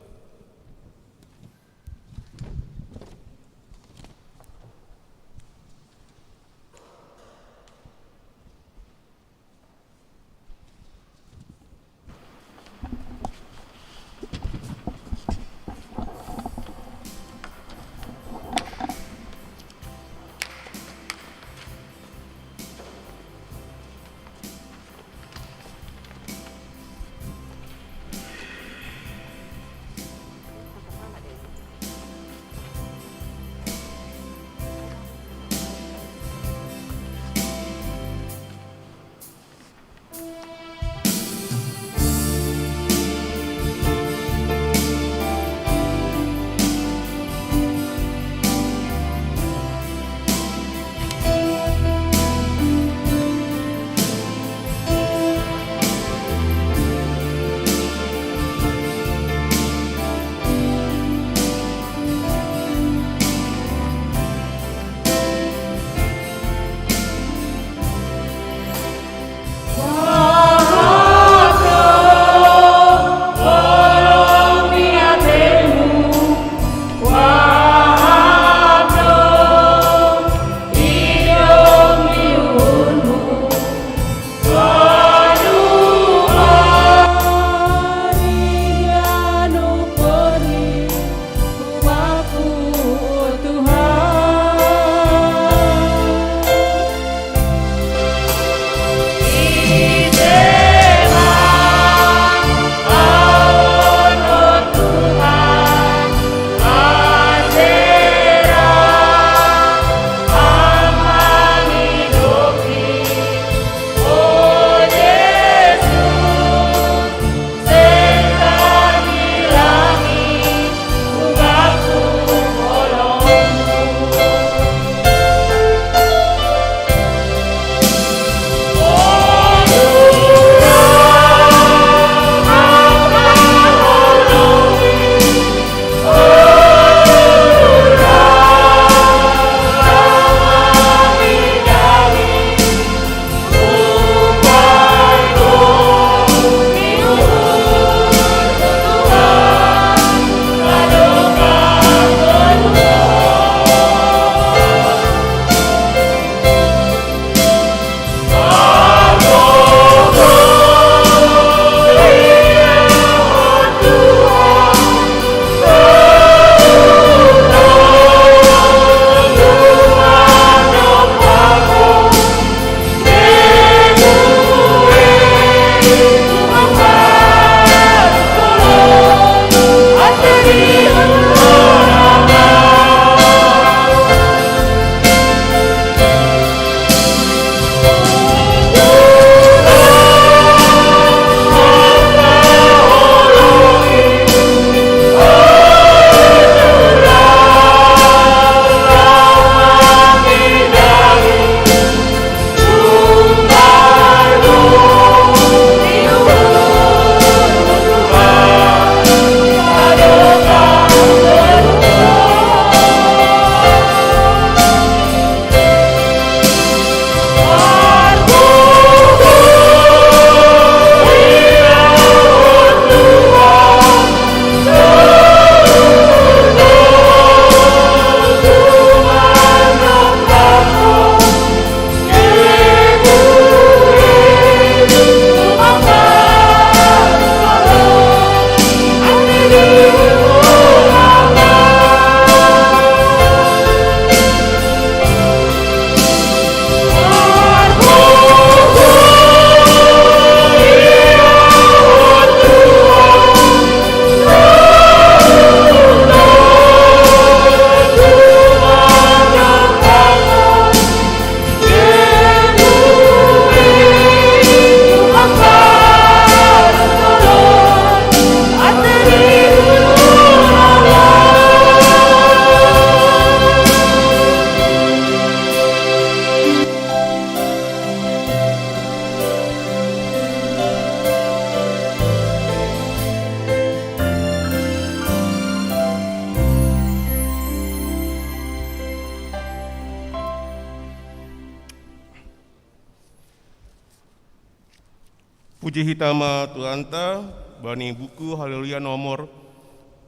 Puji hita ma Tuhanta, bani buku Haleluya nomor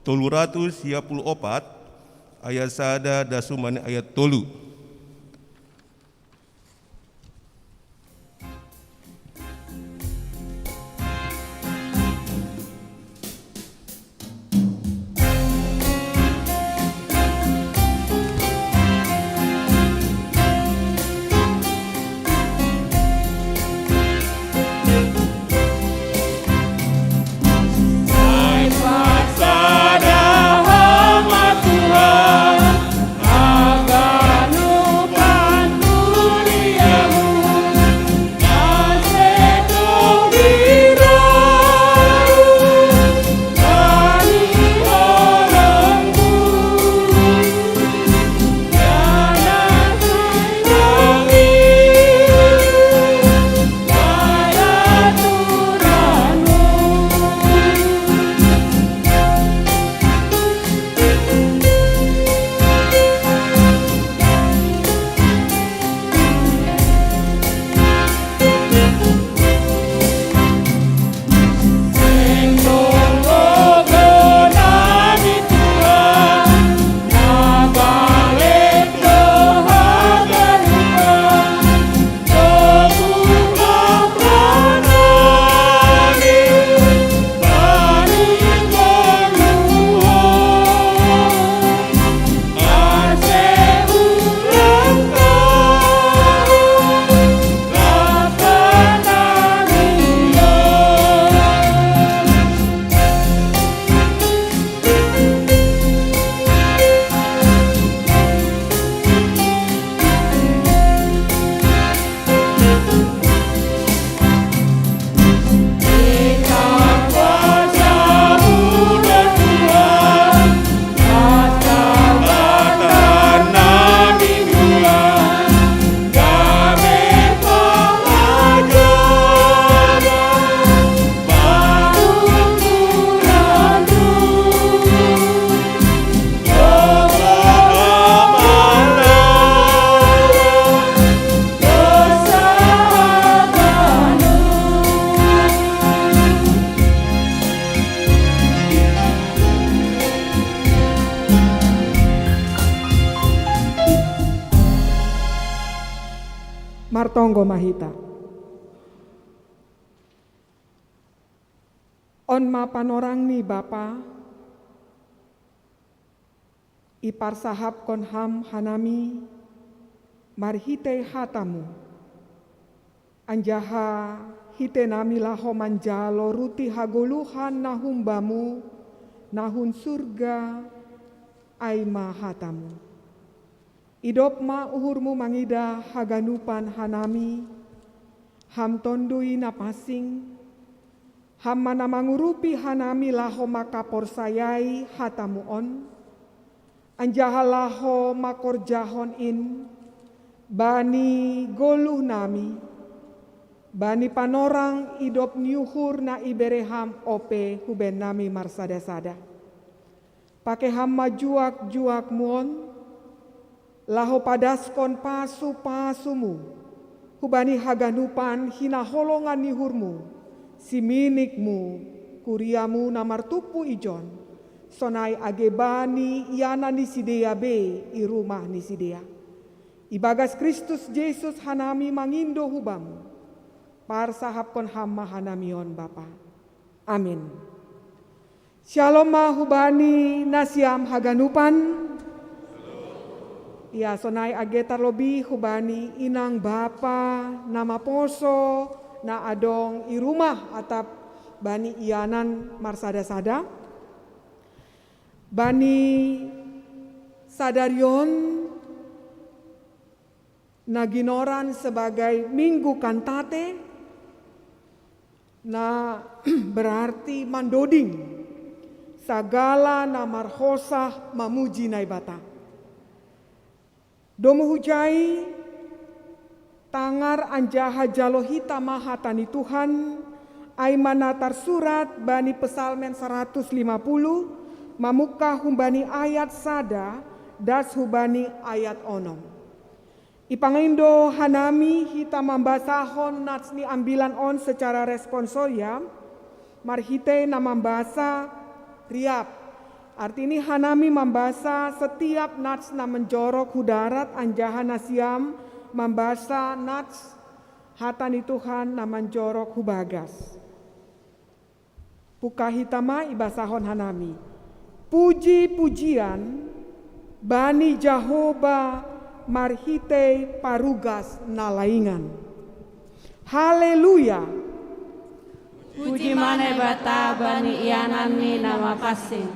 tolu ratus sia puluh opat, ayat sada das humbani ayat tolu. Martonggo ma hita. On ma panorang ni Bapa, iparsahapkon Ham hanami marhitei hataMu, anjaha hitei nami laho manjalo ruti hagoluhan na humbaMu, na hun surga, ai ma hataMu. Idop ma uhurMu mangidah haganupan hanami, Ham Tonduy Na Pansing, Ham ma na mangurupi hanami laho mangkaporsayai hataMu on, anjaha laho mangkorjahon in bani goluh nami, bani panorang idop ni uhur na ibere Ham ope huben nami marsada-sada. Pake Ham ma juak-juakMu on, laho padaskon pasu-pasuMu hubani haganupan hinaholongan ni uhurMu, siminikMu, kuriaMu na martumpu ijon, sonai age bani ianan ni sidea be i rumah ni sidea. Ibagas Kristus Jesus hanami mangindo hu Bamu, parsahapkon Ham ma hanami on, Bapa. Amin. Syalom ma hubani nasiam haganupan. Ia sonai age tarlobih hubani inang bapa na maposo na adong i rumah atap bani ianan marsada-sada. Bani sadari on na ginoran sebagai Minggu Kantate, na berarti mandoding sagala na marhosah mamuji Naibata. Domu hujai, tangar anjaha jalo hita ma hata ni Tuhan, ai ma na tarsurat bani Psalmen saratus lima puluh, mamungkah humbani ayat sada das hubani ayat onom. Ipangindo hanami hita mambasahon nats ni ambilan on secara responsoria, marhitei na mambasa riap. Artini hanami mambasa setiap nats na menjorok hu darat anjaha nasiam mambasa nats hata ni Tuhan na manjorok hu bagas. Puka hita ma ibasahon hanami. Puji-pujian bani Jahoba marhitei parugas na laingan. Haleluya! Puji ma Naibata bani iananni na mapansing.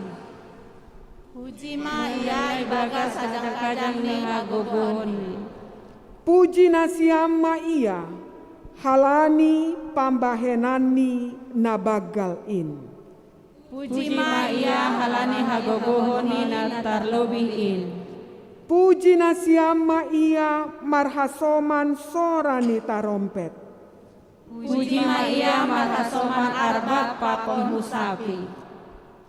Puji ma Ia ibagas ajang-ajang ni hagogohonni. Puji nasiam ma Ia, halani pambahenanni na banggal in. Puji ma Ia halani hagogohonni na tarlobih in. Puji nasiam ma Ia marhasoman sora ni tarompet. Puji ma Ia marhasoman arbak pakon husapi.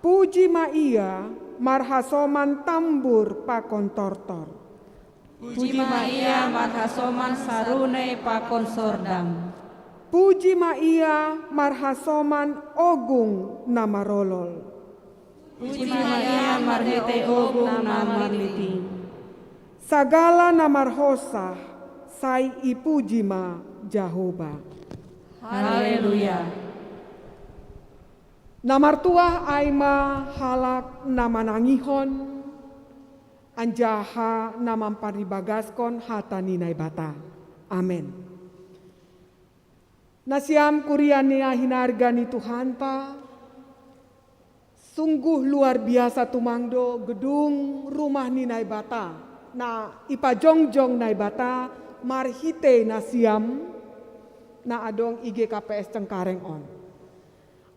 Puji ma Ia marhasoman tambur pakon tortor. Puji ma Ia marhasoman sarune pakon sordam. Puji ma Ia marhasoman ogung na marolol. Puji ma Ia marhitei ogung na marliting. Sagala na marhosah sai ipuji ma Jahoba. Haleluya. Na martuah ai ma halak na manangihon anjaha na mamparibagaskon hata ni Naibata. Amen. Nasiam kuria na hinarga ni Tuhanta, sungguh luar biasa tumang do gedung rumah ni Naibata na ipajongjong Naibata marhitei nasiam na adong i G K P S Cengkareng on.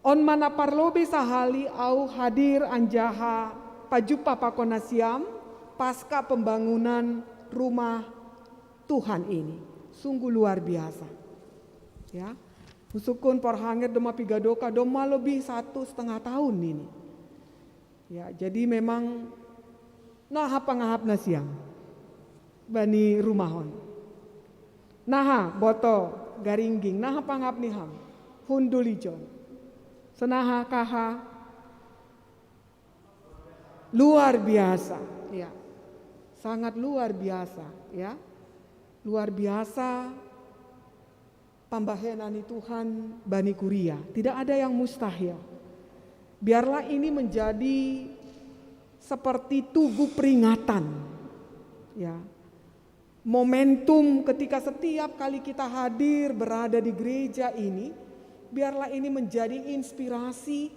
On ma na parlobei sahali ahu hadir anjaha pajumpa pakon nasiam pasca pembangunan rumah Tuhan ini. Sungguh luar biasa. Ya. Husungkun Por Hanger domma pigadoka domma lebih satu setengah tahun ini. Ya, jadi memang naha pangahap nasiam bani rumah on. Naha boto garingging, naha pangahap ni ham, hundul ijon. Senaha kaha luar biasa, ya. Sangat luar biasa, ya. Luar biasa pambahenan ni Tuhan bani kuria. Tidak ada yang mustahil. Biarlah ini menjadi seperti tugu peringatan, ya. Momentum ketika setiap kali kita hadir berada di gereja ini, biarlah ini menjadi inspirasi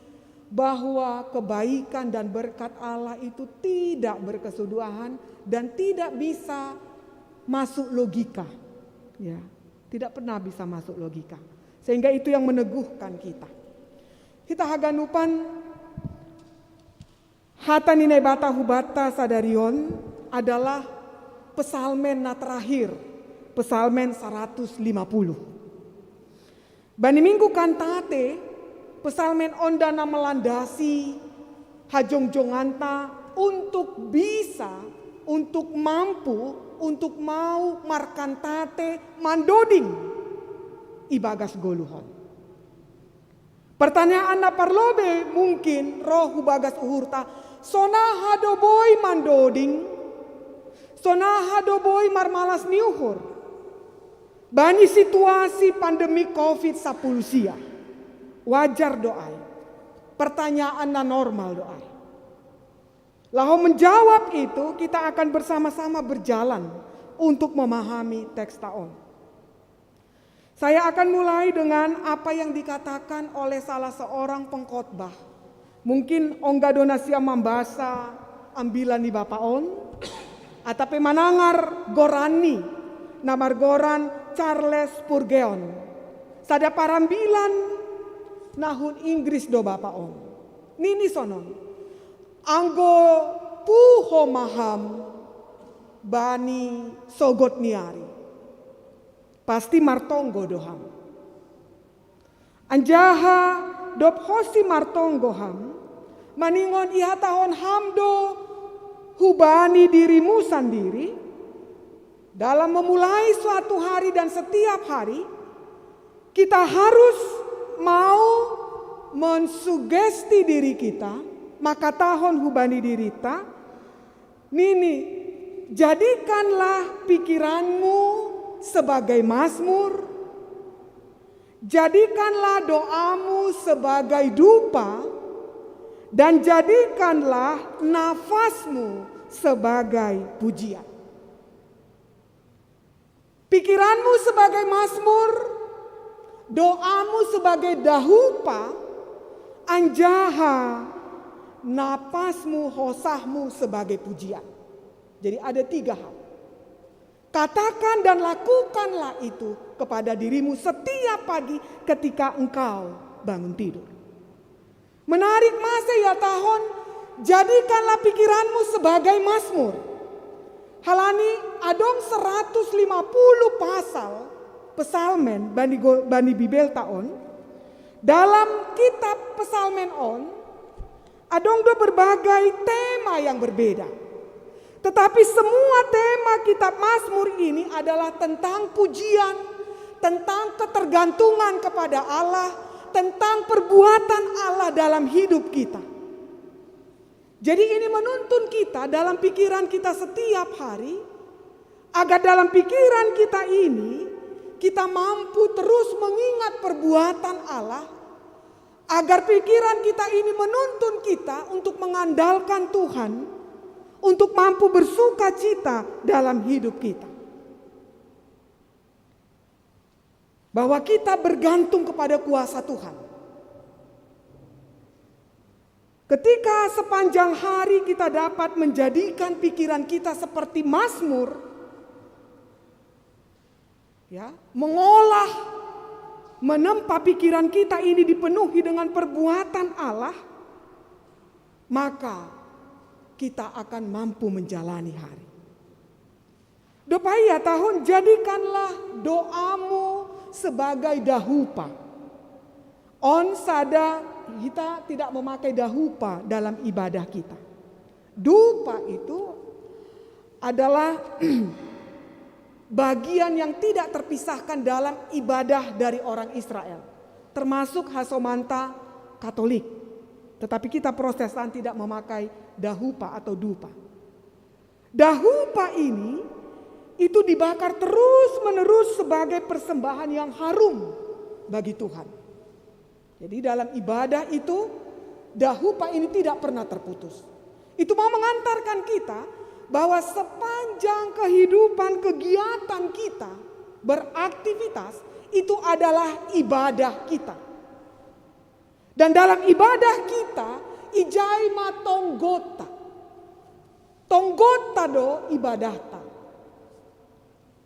bahwa kebaikan dan berkat Allah itu tidak berkesudahan dan tidak bisa masuk logika. Ya, tidak pernah bisa masuk logika. Sehingga itu yang meneguhkan kita. Hita haganupan, hata ni Naibata hubata sadarion adalah Psalmen na terakhir, Psalmen seratus lima puluh. Bani minggu Kantate, Psalmen on da na melandasi hajongjonganta untuk bisa, untuk mampu, untuk mau markantate mandoding ibagas goluhon. Pertanyaan na parlobei mungkin roh hubagas uhurta, sonaha do boi mandoding, sonaha do boi marmalas ni uhur. Bani situasi pandemi covid sapuluh sia, wajar do ai. Pertanyaan na normal do ai. Laho menjawab itu, kita akan bersama-sama berjalan untuk memahami teks ta on. Saya akan mulai dengan apa yang dikatakan oleh salah seorang pengkhotbah. Mungkin ongga do nasiam mambasa ambilan ni bapa on, atau pe manangar goranni na margoran Charles Spurgeon. Sada parambilan na hun Inggris do bapa on. Nini sonon, anggo puho ma ham bani sogot ni ari, pasti martonggo do ham. Anjaha dob honsi martonggo ham, maningon ihatahon ham do hubani dirimu sandiri, Dalam memulai suatu hari dan setiap hari, kita harus mau mensugesti diri kita, maka tahun hubani dirita, nini, jadikanlah pikiranmu sebagai mazmur, jadikanlah doamu sebagai dupa, dan jadikanlah nafasmu sebagai pujian. Pikiranmu sebagai mazmur, doamu sebagai dahupa, anjaha napasmu, hosahmu sebagai pujian. Jadi ada tiga hal. Katakan dan lakukanlah itu kepada dirimu setiap pagi ketika engkau bangun tidur. Menarik masa ya tahun, jadikanlah pikiranmu sebagai mazmur. Halani adong seratus lima puluh pasal pesalmen bani, bani Bibel taon. Dalam kitab pesalmen on, adong do berbagai tema yang berbeda. Tetapi semua tema kitab Mazmur ini adalah tentang pujian, tentang ketergantungan kepada Allah, tentang perbuatan Allah dalam hidup kita. Jadi ini menuntun kita dalam pikiran kita setiap hari, agar dalam pikiran kita ini kita mampu terus mengingat perbuatan Allah, agar pikiran kita ini menuntun kita untuk mengandalkan Tuhan, untuk mampu bersuka cita dalam hidup kita. Bahwa kita bergantung kepada kuasa Tuhan. Ketika sepanjang hari kita dapat menjadikan pikiran kita seperti Mazmur, ya, mengolah, menempa pikiran kita ini dipenuhi dengan perbuatan Allah, maka kita akan mampu menjalani hari. Dopai ya tahun, jadikanlah doamu sebagai dahupa. On sada kita tidak memakai dahupa dalam ibadah kita. Dupa itu adalah bagian yang tidak terpisahkan dalam ibadah dari orang Israel, termasuk hasomanta Katolik. Tetapi kita Protestan tidak memakai dahupa atau dupa. Dahupa ini itu dibakar terus-menerus sebagai persembahan yang harum bagi Tuhan. Jadi dalam ibadah itu, dahupa ini tidak pernah terputus. Itu mau mengantarkan kita bahwa sepanjang kehidupan, kegiatan kita, beraktivitas, itu adalah ibadah kita. Dan dalam ibadah kita, ijai ma tonggota. Tonggota do ibadahta.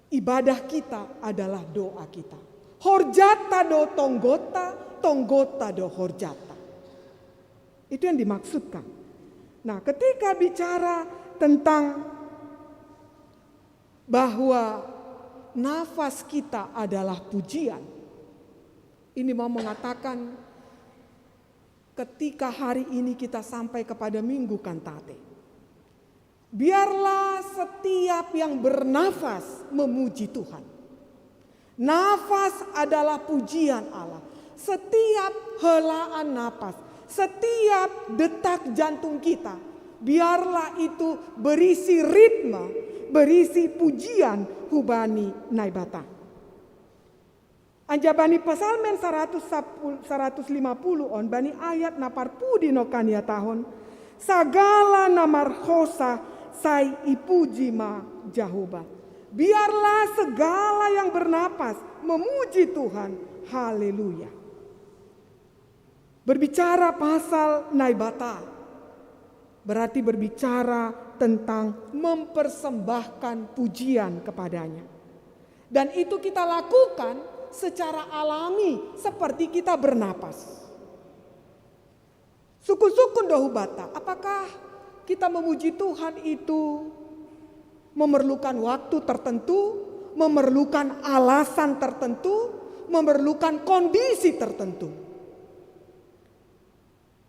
Ibadah kita adalah doa kita. Horjata do tonggota, tonggota do horjata. Itu yang dimaksudkan. Nah, ketika bicara tentang bahwa nafas kita adalah pujian, ini mau mengatakan ketika hari ini kita sampai kepada Minggu Kantate, biarlah setiap yang bernafas memuji Tuhan. Nafas adalah pujian Allah. Setiap helaan napas, setiap detak jantung kita, biarlah itu berisi ritme, berisi pujian hubani Naibata. Anja bani Psalmen saratus sapuluh, saratus lima puluh on, bani ayat na parpudi no kan ya tahun, sagala na marhosa sai ipuji ma Jahowa. Biarlah segala yang bernapas memuji Tuhan. Haleluya. Berbicara pasal Naibata, berarti berbicara tentang mempersembahkan pujian kepada-Nya. Dan itu kita lakukan secara alami seperti kita bernapas. Sukun-sukun do hubata, apakah kita memuji Tuhan itu memerlukan waktu tertentu, memerlukan alasan tertentu, memerlukan kondisi tertentu?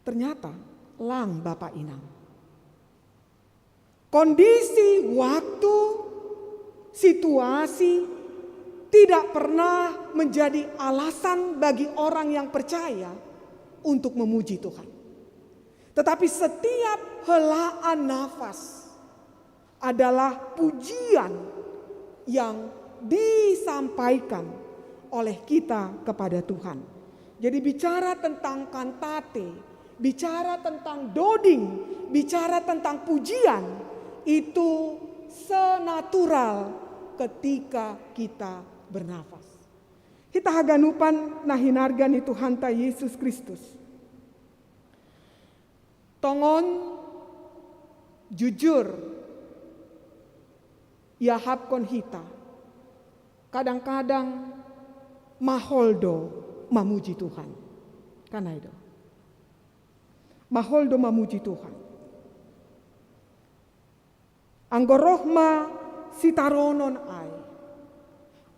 Ternyata lang, Bapak Inang. Kondisi, waktu, Situasi tidak pernah menjadi alasan bagi orang yang percaya untuk memuji Tuhan. Tetapi setiap helaan nafas adalah pujian yang disampaikan oleh kita kepada Tuhan. Jadi bicara tentang kantate, bicara tentang doding, bicara tentang pujian, itu senatural ketika kita bernafas. Hita haganupan na hinarga ni Tuhanta Yesus Kristus. Tongon jujur iahapkon hita. Kadang-kadang mahol do mamuji Tuhan. Kan ai do. Mahol do mamuji Tuhan. Anggo roh ma sitaronon ai.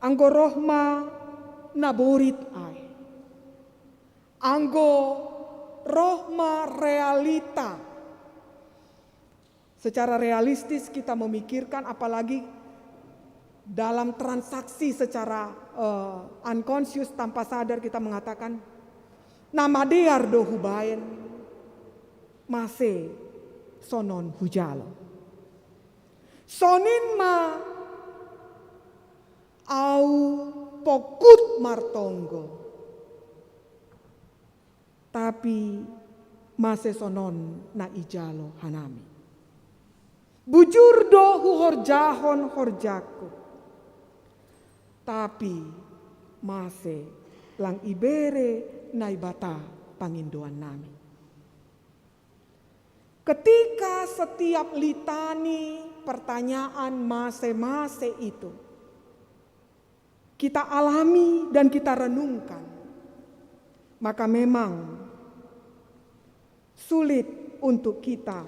Anggo roh ma naborit ai. Anggo roh ma realita. Secara realistis kita memikirkan, apalagi dalam transaksi secara, eh, unconscious, tanpa sadar kita mengatakan, "Na madear do hubaen, mase sonon hujalo." Sonin ma au pokut martonggo. Tapi mase sonon na ijalo hanami. Bujur do huhorjahon horjaku. Tapi mase lang ibere Naibata pangindoan nami. Ketika setiap litani pertanyaan mase-mase itu kita alami dan kita renungkan, maka memang sulit untuk kita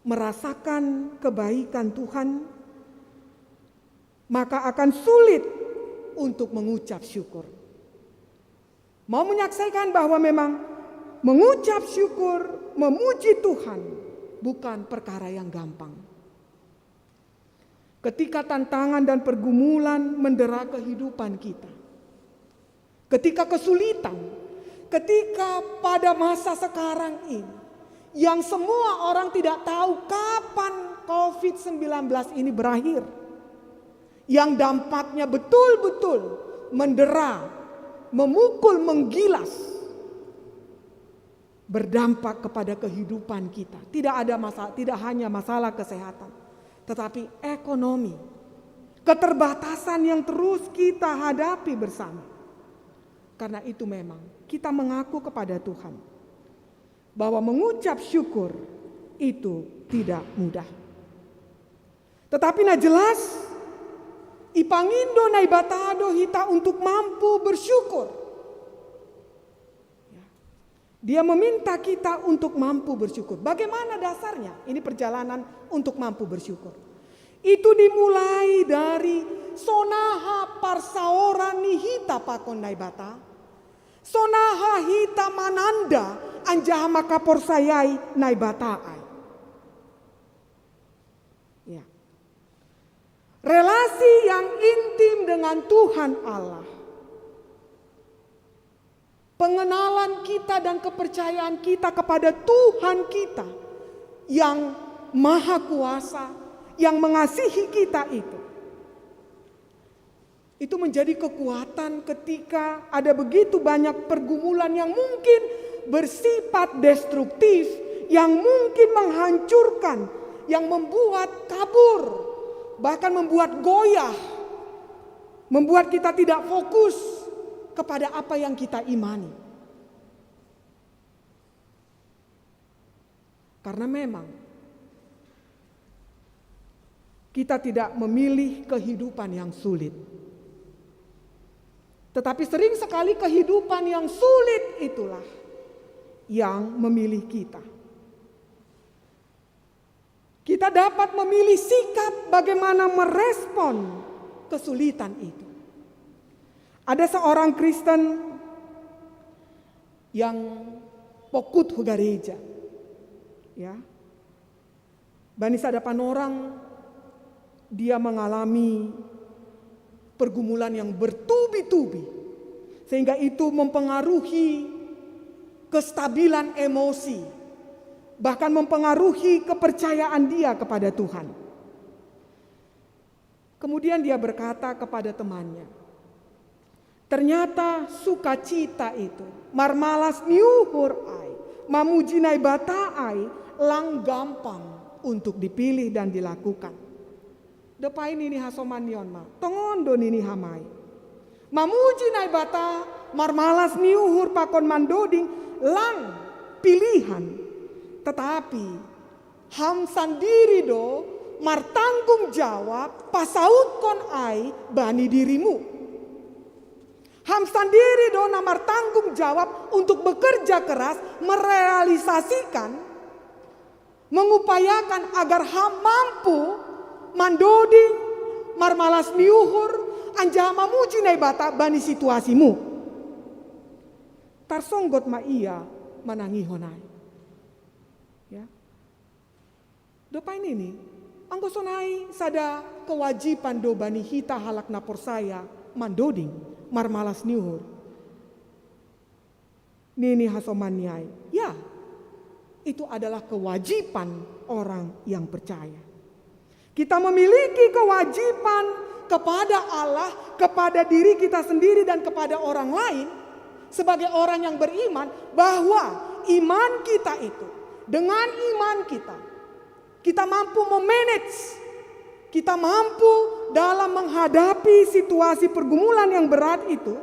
merasakan kebaikan Tuhan, maka akan sulit untuk mengucap syukur. Mau menyaksikan bahwa memang mengucap syukur, memuji Tuhan bukan perkara yang gampang. Ketika tantangan dan pergumulan mendera kehidupan kita, ketika kesulitan, ketika pada masa sekarang ini yang semua orang tidak tahu kapan covid sembilan belas ini berakhir, yang dampaknya betul-betul mendera, memukul, menggilas, berdampak kepada kehidupan kita. Tidak ada masalah, tidak hanya masalah kesehatan, tetapi ekonomi, keterbatasan yang terus kita hadapi bersama. Karena itu memang kita mengaku kepada Tuhan bahwa mengucap syukur itu tidak mudah. Tetapi na jelas, ipangindo Naibata do hita untuk mampu bersyukur. Ya. Dia meminta kita untuk mampu bersyukur. Bagaimana dasarnya? Ini perjalanan untuk mampu bersyukur. Itu dimulai dari sonaha parsaoran ni hita pakon Naibata. Sonaha hita mananda anjaha makaporsayai Naibata ai. Ya. Relasi yang intim dengan Tuhan Allah. Pengenalan kita dan kepercayaan kita kepada Tuhan kita yang maha kuasa, yang mengasihi kita itu. Itu menjadi kekuatan ketika ada begitu banyak pergumulan yang mungkin bersifat destruktif, yang mungkin menghancurkan, yang membuat kabur, bahkan membuat goyah, membuat kita tidak fokus kepada apa yang kita imani. Karena memang kita tidak memilih kehidupan yang sulit. Tetapi sering sekali kehidupan yang sulit itulah yang memilih kita. Kita dapat memilih sikap bagaimana merespon kesulitan itu. Ada seorang Kristen yang pokut hu gareja. Ya. Bani sada panorang Dia mengalami pergumulan yang bertubi-tubi, sehingga itu mempengaruhi kestabilan emosi, bahkan mempengaruhi kepercayaan dia kepada Tuhan. Kemudian dia berkata kepada temannya, "Ternyata sukacita itu, marmalas ni uhur ai, mamuji Naibata ai, lang gampang untuk dipilih dan dilakukan." Dopai nini hasoman ni on ma, tongon do nini hamai. Mamuji Naibata, marmalas ni uhur pakon mandoding, lang pilihan. Tetapi ham sandiri do martanggung jawab pasautkon ai bani dirimu. Ham sandiri do na martanggung jawab untuk bekerja keras merealisasikan, mengupayakan agar ham mampu mandoding, marmalas ni uhur, anjaha mamuji Naibata bani situasimu. Tarsonggot ma ia manangihon ai. Ya. Dopai nini, anggo sonai sada kewajiban do bani hita halak na porsaya mandoding, marmalas ni uhur. Nini hasoman ni ai, ya, itu adalah kewajiban orang yang percaya. Kita memiliki kewajiban kepada Allah, kepada diri kita sendiri, dan kepada orang lain sebagai orang yang beriman, bahwa iman kita itu, dengan iman kita, kita mampu memanage, kita mampu dalam menghadapi situasi pergumulan yang berat itu.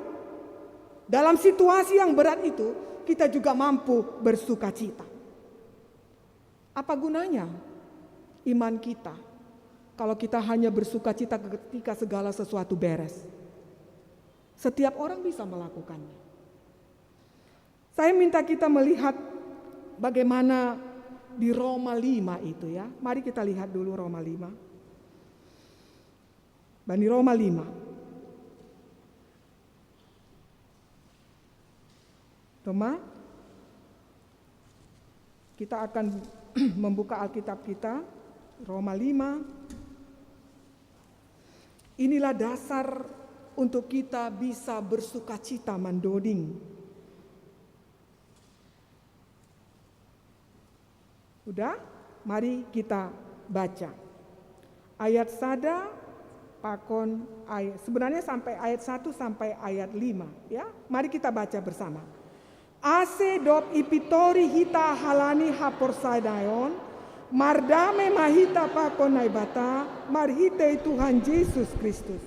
Dalam situasi yang berat itu, kita juga mampu bersukacita. Apa gunanya iman kita kalau kita hanya bersukacita ketika segala sesuatu beres? Setiap orang bisa melakukannya. Saya minta kita melihat bagaimana di Roma lima itu, ya. Mari kita lihat dulu Roma lima. Bani Roma lima. Roma, kita akan membuka Alkitab kita, Roma lima. Inilah dasar untuk kita bisa bersukacita mandoding. Udah? Mari kita baca. Ayat sada pakon ayat, sebenarnya sampai ayat satu sampai ayat lima, ya. Mari kita baca bersama. Ase dob ipitori hita halani haporsayaon, mardame ma hita pakon Naibata marhitei Tuhan Jesus Kristus.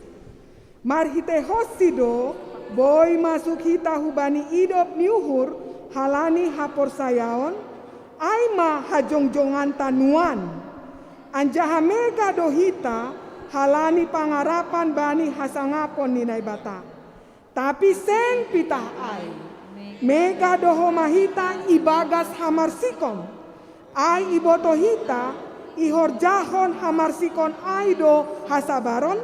Marhiteihonsi do boi masuk hita hubani idop ni uhur halani haporsayaon, ai ma hajongjonganta nuan. Anjaha mega do hita halani pangarapan bani hasangapon ni Naibata. Tapi seng pitah ai. Mega do homa hita ibagas hamarsikon. Ai iboto hita, ihorjahon hamarsikon ai do hasabaron?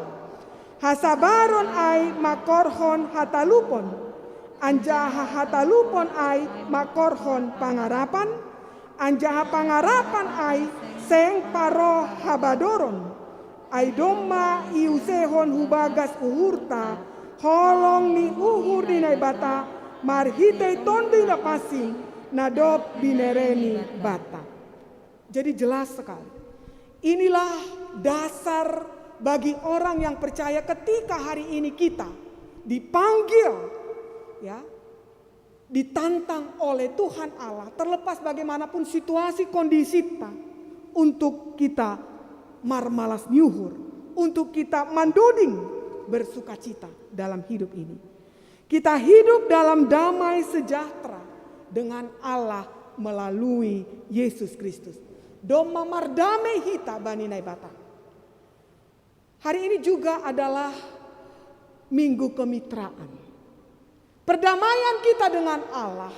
Hasabaron ai mangkorhon hatalupon, anjaha hatalupon ai mangkorhon pangarapan, anjaha pangarapan ai seng parohabadoron. Ai domma iusehon hubagas uhurta holong ni uhur ni Naibata marhitei Tonduy Na Pansing na dob binereni banta. Jadi jelas sekali. Inilah dasar bagi orang yang percaya ketika hari ini kita dipanggil, ya, ditantang oleh Tuhan Allah, terlepas bagaimanapun situasi kondisi kita, untuk kita marmalas ni uhur, untuk kita mandoding, bersukacita dalam hidup ini. Kita hidup dalam damai sejahtera dengan Allah melalui Yesus Kristus. Domma mardame hita bani Naibata. Hari ini juga adalah minggu kemitraan. Perdamaian kita dengan Allah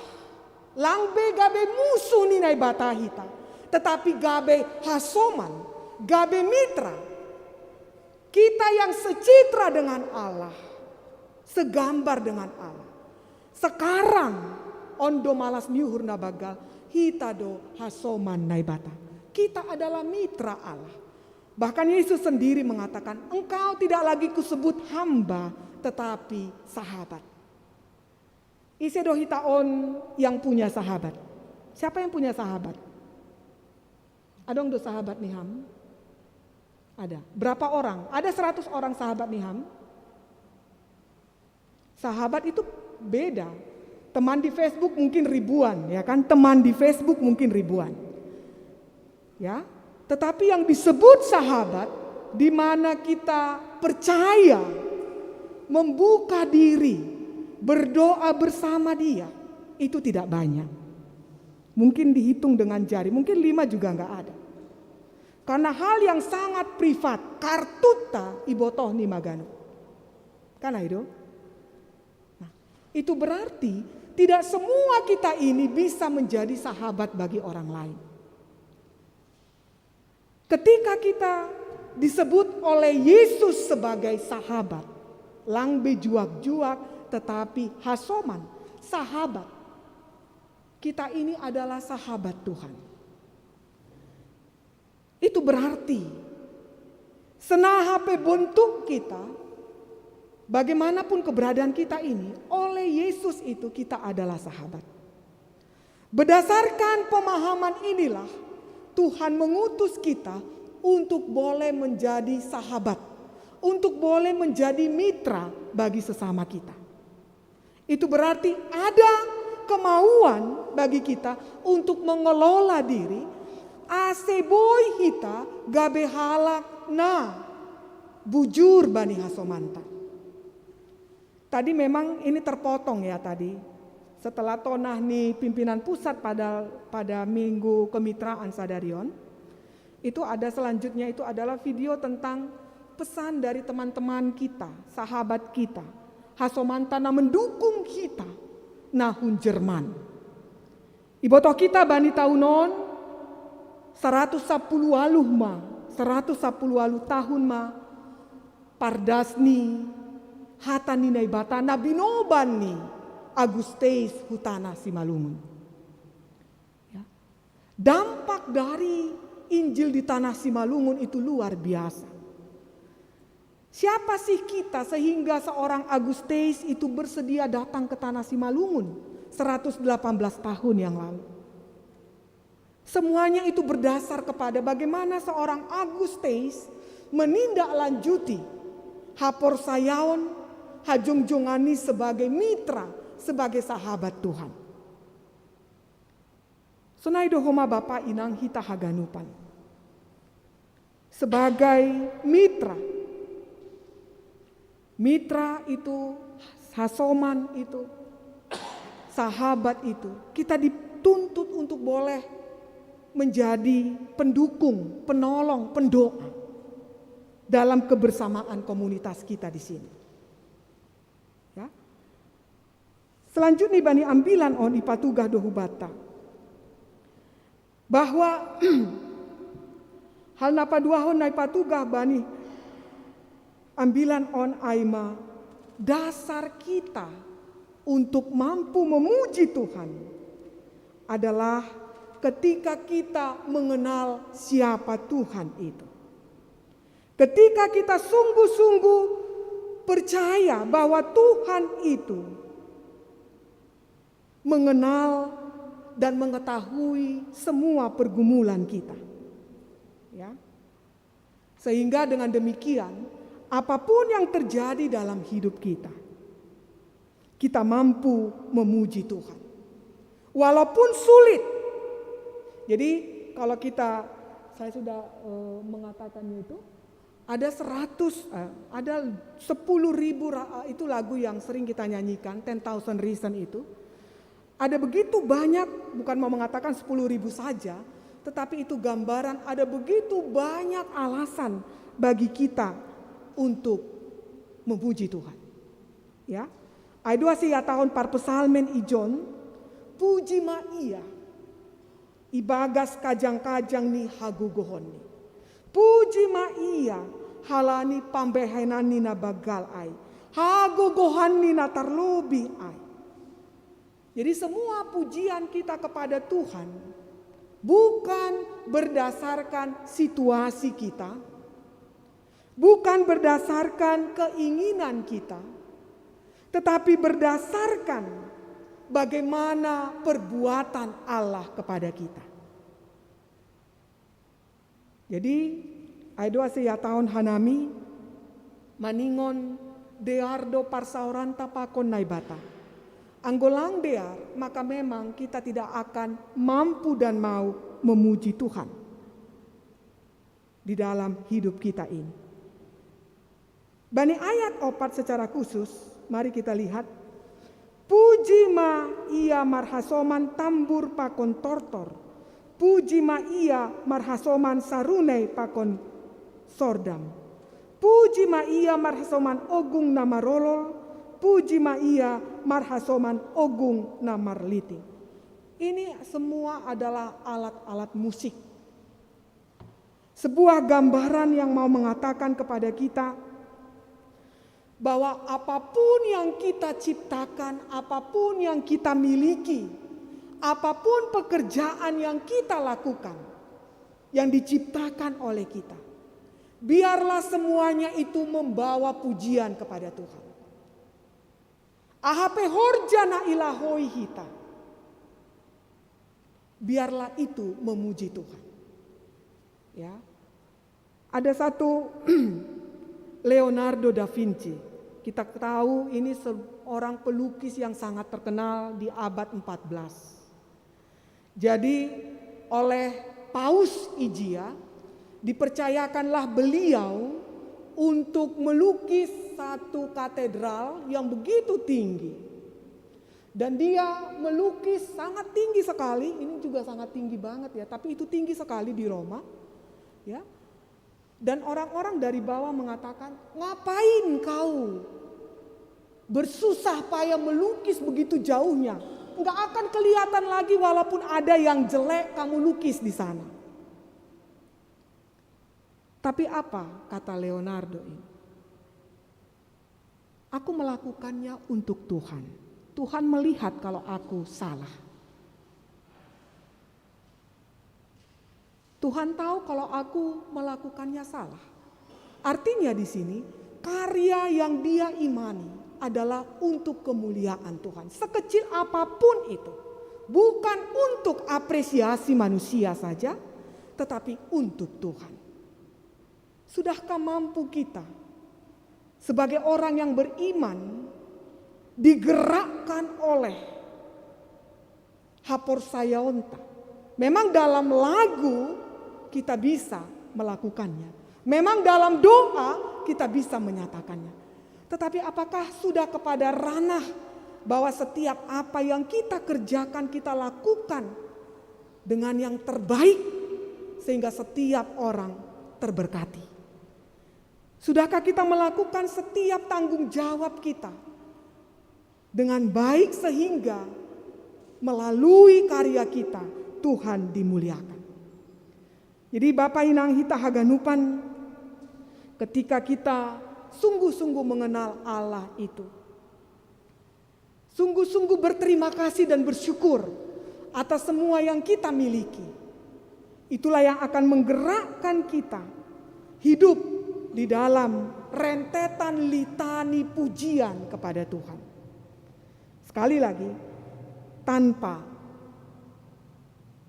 lang be gabe musuh ni Naibata hita, tetapi gabe hasoman, gabe mitra. Kita yang secitra dengan Allah, segambar dengan Allah. Sekarang on do malas ni uhur na banggal, hita do hasoman Naibata. Kita adalah mitra Allah. Bahkan Yesus sendiri mengatakan, "Engkau tidak lagi kusebut hamba, tetapi sahabat." Ise do hita on yang punya sahabat? Siapa yang punya sahabat? Adong do sahabat ni ham? Ada. Berapa orang? Ada seratus orang sahabat ni ham? Sahabat itu beda. Teman di Facebook mungkin ribuan, ya kan? Teman di Facebook mungkin ribuan. Ya. Tetapi yang disebut sahabat, di mana kita percaya, membuka diri, berdoa bersama dia, itu tidak banyak. Mungkin dihitung dengan jari, mungkin lima juga nggak ada. Karena hal yang sangat privat, kartuta ibotoh ni maganu. Kan itu? Nah, itu berarti tidak semua kita ini bisa menjadi sahabat bagi orang lain. Ketika kita disebut oleh Yesus sebagai sahabat, lang bejuak-juak, tetapi hasoman, sahabat. Kita ini adalah sahabat Tuhan. Itu berarti senaha pe bentuk kita, bagaimanapun keberadaan kita ini, oleh Yesus itu kita adalah sahabat. Berdasarkan pemahaman inilah Tuhan mengutus kita untuk boleh menjadi sahabat, untuk boleh menjadi mitra bagi sesama kita. Itu berarti ada kemauan bagi kita untuk mengelola diri, ase boi hita gabe halak na bujur bani hasomanta. Tadi memang ini terpotong ya tadi. Setelah tonah ni pimpinan pusat pada pada minggu kemitraan sadarion, itu ada selanjutnya, itu adalah video tentang pesan dari teman-teman kita, sahabat kita, hasomanta na mendukung kita, na hun Jerman. Ibotoh kita bani tahun on, saratus sapuluh waluh ma, saratus sapuluh waluh tahun ma, pardas ni hata ni Naibata na binoban ni Agus Teis hu tanah Simalungun. Ya. Dampak dari Injil di tanah Simalungun itu luar biasa. Siapa sih kita sehingga seorang Agus Teis itu bersedia datang ke tanah Simalungun seratus delapan belas tahun yang lalu? Semuanya itu berdasar kepada bagaimana seorang Agus Teis menindaklanjuti haporsayaon, hajongjongan ni sebagai mitra, sebagai sahabat Tuhan. Sonai do homa bapa inang hita haganupan. Sebagai mitra. Mitra itu, hasoman itu, sahabat itu. Kita dituntut untuk boleh menjadi pendukung, penolong, pendoa dalam kebersamaan komunitas kita di sini. Ya. Selanjutnya bani ambilan on ipatugah do hu bata. Bahwa hal na paduahon na ipatugah bani ambilan on ai ma dasar kita untuk mampu memuji Tuhan adalah ketika kita mengenal siapa Tuhan itu. Ketika kita sungguh-sungguh percaya bahwa Tuhan itu mengenal dan mengetahui semua pergumulan kita. Ya. Sehingga dengan demikian, apapun yang terjadi dalam hidup kita, kita mampu memuji Tuhan. Walaupun sulit. Jadi kalau kita, saya sudah eh, mengatakannya itu, ada seratus, eh, ada sepuluh ribu ra- itu lagu yang sering kita nyanyikan, Ten Thousand Reason itu. Ada begitu banyak, bukan mau mengatakan sepuluh ribu saja, tetapi itu gambaran ada begitu banyak alasan bagi kita untuk memuji Tuhan. Ya. Ai dua si tahun par psalmen ijon, puji ma ia ibagas kajang-kajang ni hagogohon ni. Puji ma ia halani pambahenan ni na banggal ai, hagogohan ni na tarlobih ai. Jadi semua pujian kita kepada Tuhan bukan berdasarkan situasi kita, Bukan berdasarkan keinginan kita, tetapi berdasarkan bagaimana perbuatan Allah kepada kita. Jadi, ai doa sia tahun hanami, maningon dear do parsaoranta pakon Naibata. Anggo lang dear, maka memang kita tidak akan mampu dan mau memuji Tuhan di dalam hidup kita ini. Bani ayat opat secara khusus, mari kita lihat. Puji ma ia marhasoman tambur pakon tortor. Puji ma ia marhasoman sarunei pakon sordam. Puji ma ia marhasoman ogung na marolol. Puji ma ia marhasoman ogung na marliting. Ini semua adalah alat-alat musik. Sebuah gambaran yang mau mengatakan kepada kita bahwa apapun yang kita ciptakan, apapun yang kita miliki, apapun pekerjaan yang kita lakukan, yang diciptakan oleh kita, biarlah semuanya itu membawa pujian kepada Tuhan. Aha pe horja na ilahoi hita, biarlah itu memuji Tuhan. Ya. Ada satu Leonardo da Vinci. Kita tahu ini seorang pelukis yang sangat terkenal di abad empat belas. Jadi oleh Paus Ijia dipercayakanlah beliau untuk melukis satu katedral yang begitu tinggi. Dan dia melukis sangat tinggi sekali, ini juga sangat tinggi banget ya, tapi itu tinggi sekali di Roma. Ya. Dan orang-orang dari bawah mengatakan, "Ngapain kau bersusah payah melukis begitu jauhnya? Nggak akan kelihatan lagi walaupun ada yang jelek kamu lukis di sana." Tapi apa kata Leonardo ini? "Aku melakukannya untuk Tuhan. Tuhan melihat kalau aku salah. Tuhan tahu kalau aku melakukannya salah." Artinya di sini, karya yang dia imani adalah untuk kemuliaan Tuhan. Sekecil apapun itu, bukan untuk apresiasi manusia saja, tetapi untuk Tuhan. Sudahkah mampu kita sebagai orang yang beriman digerakkan oleh haporsayaonta? Memang dalam lagu kita bisa melakukannya. Memang dalam doa kita bisa menyatakannya. Tetapi apakah sudah kepada ranah bahwa setiap apa yang kita kerjakan, kita lakukan dengan yang terbaik sehingga setiap orang terberkati? Sudahkah kita melakukan setiap tanggung jawab kita dengan baik sehingga melalui karya kita Tuhan dimuliakan? Jadi Bapa Inang hita haganupan, ketika kita sungguh-sungguh mengenal Allah itu, sungguh-sungguh berterima kasih dan bersyukur atas semua yang kita miliki, itulah yang akan menggerakkan kita hidup di dalam rentetan litani pujian kepada Tuhan. Sekali lagi, tanpa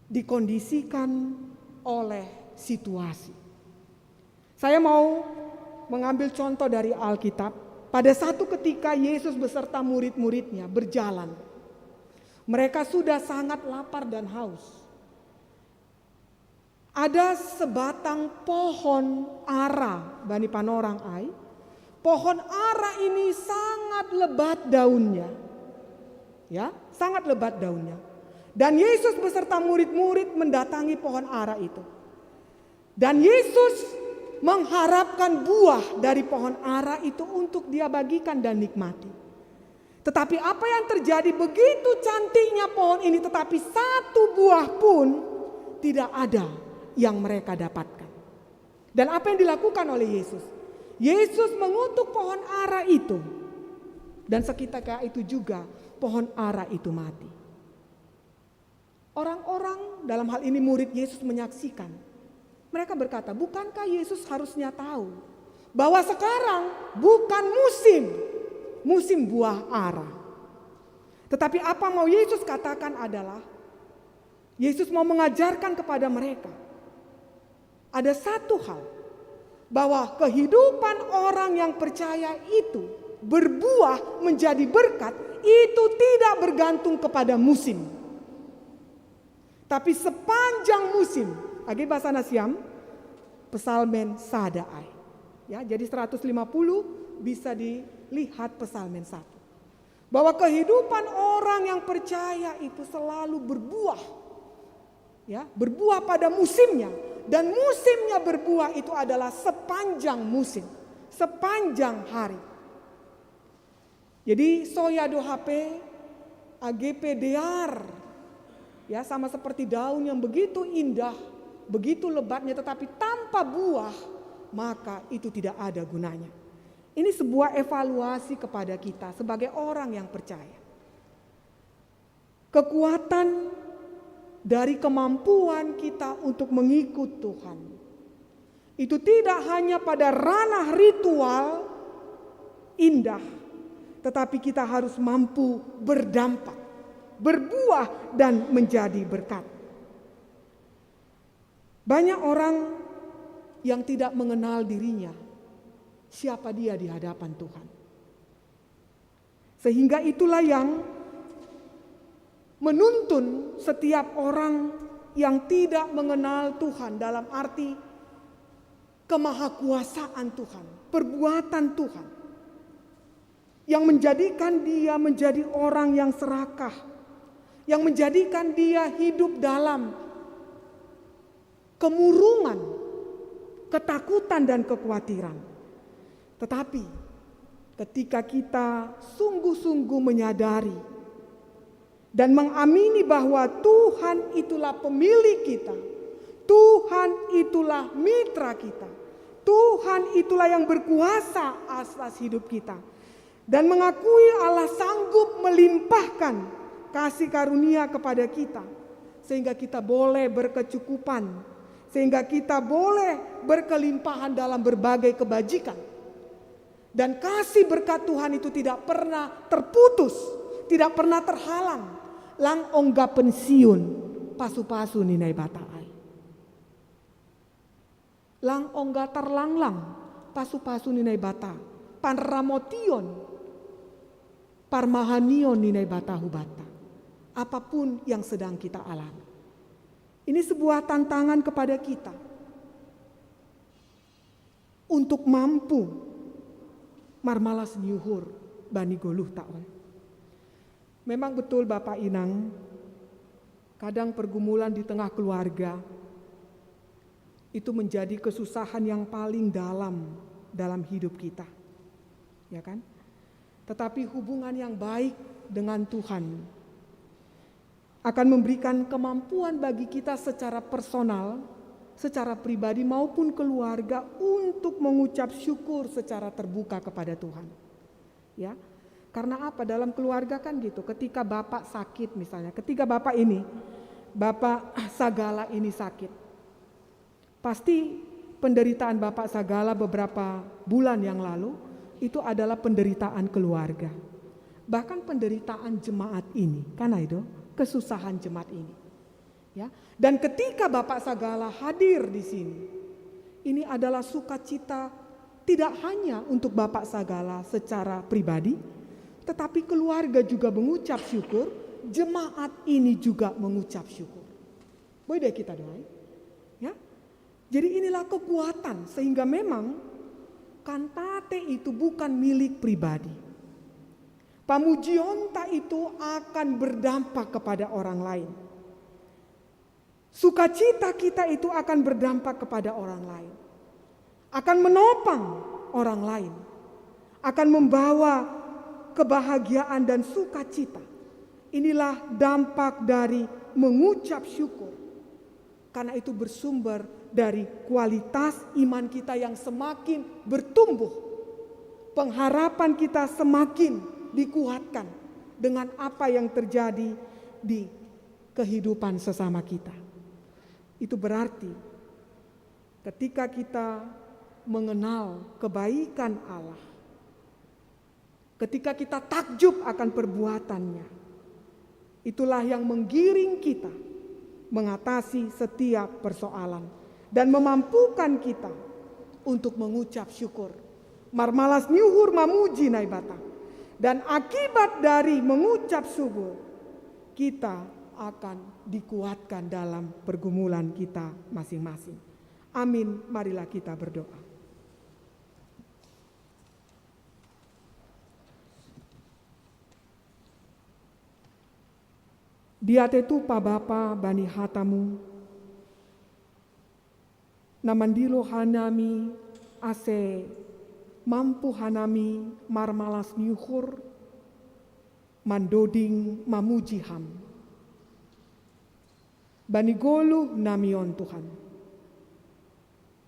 dikondisikan oleh situasi. Saya mau mengambil contoh dari Alkitab. Pada satu ketika Yesus beserta murid-muridnya berjalan. Mereka sudah sangat lapar dan haus. Ada sebatang pohon ara, bani panorang ai. Pohon ara ini sangat lebat daunnya. Ya, sangat lebat daunnya. Dan Yesus beserta murid-murid mendatangi pohon ara itu. Dan Yesus mengharapkan buah dari pohon ara itu untuk dia bagikan dan nikmati. Tetapi apa yang terjadi, begitu cantiknya pohon ini, tetapi satu buah pun tidak ada yang mereka dapatkan. Dan apa yang dilakukan oleh Yesus? Yesus mengutuk pohon ara itu. Dan seketika itu juga pohon ara itu mati. Orang-orang, dalam hal ini murid Yesus, menyaksikan. Mereka berkata, "Bukankah Yesus harusnya tahu Bahwa sekarang bukan musim, musim buah ara. Tetapi apa mau Yesus katakan adalah, Yesus mau mengajarkan kepada mereka, ada satu hal, bahwa kehidupan orang yang percaya itu berbuah menjadi berkat, itu tidak bergantung kepada musim. Tapi sepanjang musim, age bahasa nasiam, pesalmen sada ai. Ya, jadi seratus lima puluh bisa dilihat pesalmen satu. Bahwa kehidupan orang yang percaya itu selalu berbuah. Ya, berbuah pada musimnya. Dan musimnya berbuah itu adalah sepanjang musim, sepanjang hari. Jadi soya do hape, age pe dear, ya, sama seperti daun yang begitu indah, begitu lebatnya, tetapi tanpa buah, maka itu tidak ada gunanya. Ini sebuah evaluasi kepada kita sebagai orang yang percaya. Kekuatan dari kemampuan kita untuk mengikut Tuhan itu tidak hanya pada ranah ritual indah, tetapi kita harus mampu berdampak, berbuah, dan menjadi berkat. Banyak orang yang tidak mengenal dirinya, siapa dia di hadapan Tuhan. Sehingga itulah yang menuntun setiap orang yang tidak mengenal Tuhan, dalam arti kemahakuasaan Tuhan, perbuatan Tuhan, yang menjadikan dia menjadi orang yang serakah, yang menjadikan dia hidup dalam kemurungan, ketakutan, dan kekhawatiran. Tetapi ketika kita sungguh-sungguh menyadari dan mengamini bahwa Tuhan itulah pemilik kita, Tuhan itulah mitra kita, Tuhan itulah yang berkuasa atas hidup kita, dan mengakui Allah sanggup melimpahkan kasih karunia kepada kita, sehingga kita boleh berkecukupan, sehingga kita boleh berkelimpahan dalam berbagai kebajikan. Dan kasih berkat Tuhan itu tidak pernah terputus, tidak pernah terhalang. Lang ongga pensiun pasu-pasu ni Naibata ai. Lang ongga tarlanglang pasu-pasu ni Naibata, panramotion, parmahanion ni Naibata hu banta. Apapun yang sedang kita alami. Ini sebuah tantangan kepada kita untuk mampu marmalas ni uhur bani goluhta on. Memang betul Bapak Inang, kadang pergumulan di tengah keluarga itu menjadi kesusahan yang paling dalam dalam hidup kita. Ya kan? Tetapi hubungan yang baik dengan Tuhan akan memberikan kemampuan bagi kita secara personal, secara pribadi maupun keluarga untuk mengucap syukur secara terbuka kepada Tuhan. Ya. Karena apa? Dalam keluarga kan gitu, ketika bapak sakit misalnya, ketika bapak ini, bapak Sagala ini sakit, pasti penderitaan bapak Sagala beberapa bulan yang lalu itu adalah penderitaan keluarga. Bahkan penderitaan jemaat ini, kan itu, kesusahan jemaat ini. Ya. Dan ketika Bapak Sagala hadir di sini, ini adalah sukacita tidak hanya untuk Bapak Sagala secara pribadi, tetapi keluarga juga mengucap syukur, jemaat ini juga mengucap syukur. Boleh deh kita doain. Ya. Jadi inilah kekuatan sehingga memang kantate itu bukan milik pribadi. Pamujionta itu akan berdampak kepada orang lain. Sukacita kita itu akan berdampak kepada orang lain. Akan menopang orang lain. Akan membawa kebahagiaan dan sukacita. Inilah dampak dari mengucap syukur. Karena itu bersumber dari kualitas iman kita yang semakin bertumbuh. Pengharapan kita semakin dikuatkan dengan apa yang terjadi di kehidupan sesama kita. Itu berarti ketika kita mengenal kebaikan Allah, ketika kita takjub akan perbuatannya, itulah yang menggiring kita mengatasi setiap persoalan dan memampukan kita untuk mengucap syukur. Marmalas nyuhur mamuji Naibata. Dan akibat dari mengucap syukur, kita akan dikuatkan dalam pergumulan kita masing-masing. Amin. Marilah kita berdoa. Diate tupa Bapa bani hatamu, na mandilo hanami ase mampu hanami marmalas nyuhur, mandoding mamuji ham. Bani goluh nami on Tuhan.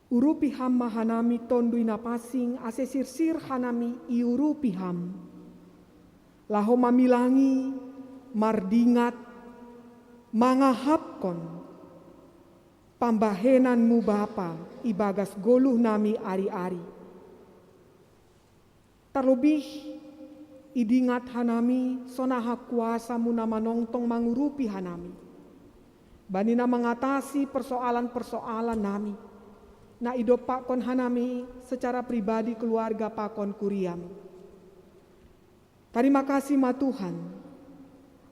Urupi ham ma hanami Tonduy Napansing ase sirsir hanami iurupi ham. Laho mamilangi, mardingat, mangahapkon pambahenanmu Bapa ibagas goluh nami ari-ari. Tarlobih idingat hanami sonaha kuasamu na manongtong mangurupi hanami. Bani na mangatasi persoalan-persoalan nami. Na idompakkon hanami secara pribadi keluarga pakon kuriamu. Tarima kasih ma Tuhan.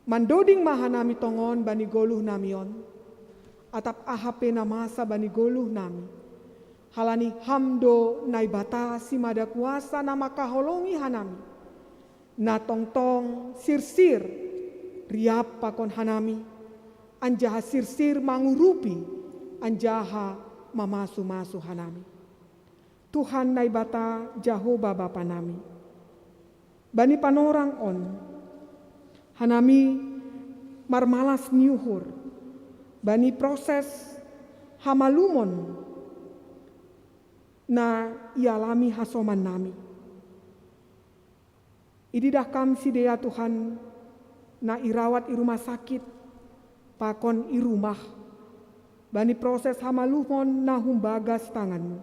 Mandoding ma hanami tongon bani goluh nami on. Atap aha pe na masa bani goluh nami. Halani ham do Naibata simada kuasa na mangkaholongi hanami. Na tongtong sirsir riap pakon hanami. Anjaha sirsir mangurupi. Anjaha mamasu-masu hanami. Tuhan Naibata Jahowa Bapa nami. Bani panorang on, hanami marmalas nyuhur, bani proses hamalumon na ialami hasoman nami. Ididah kam sidea Tuhan na irawat i rumah sakit, pakon i rumah, bani proses hamalumon na humbagas tanganmu.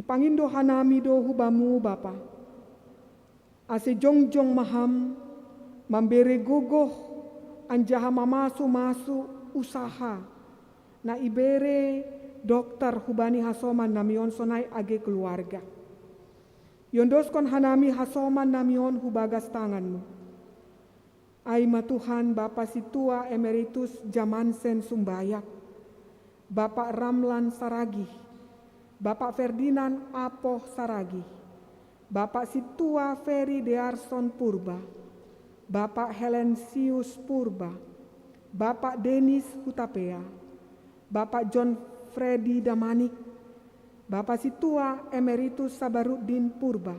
Ipangindo hanami do hubamu Bapa. Ase jongjong ma ham, mambere gogoh, anjaha mamasu-masu usaha. Na ibere dokter hubani hasoman nami on sonai age keluarga. Iondoskon hanami hasoman nami on hubagas tanganmu. Ai ma Tuhan Bapa Sintua Emeritus Jamansen Sumbayak, Bapa Ramlan Saragih, Bapa Ferdinand Apoh Saragih, Bapa Sintua Ferry Dearson Purba, Bapa Helensius Purba, Bapa Denis Hutapea, Bapa John Freddy Damanik, Bapa Sintua Emeritus Sabaruddin Purba,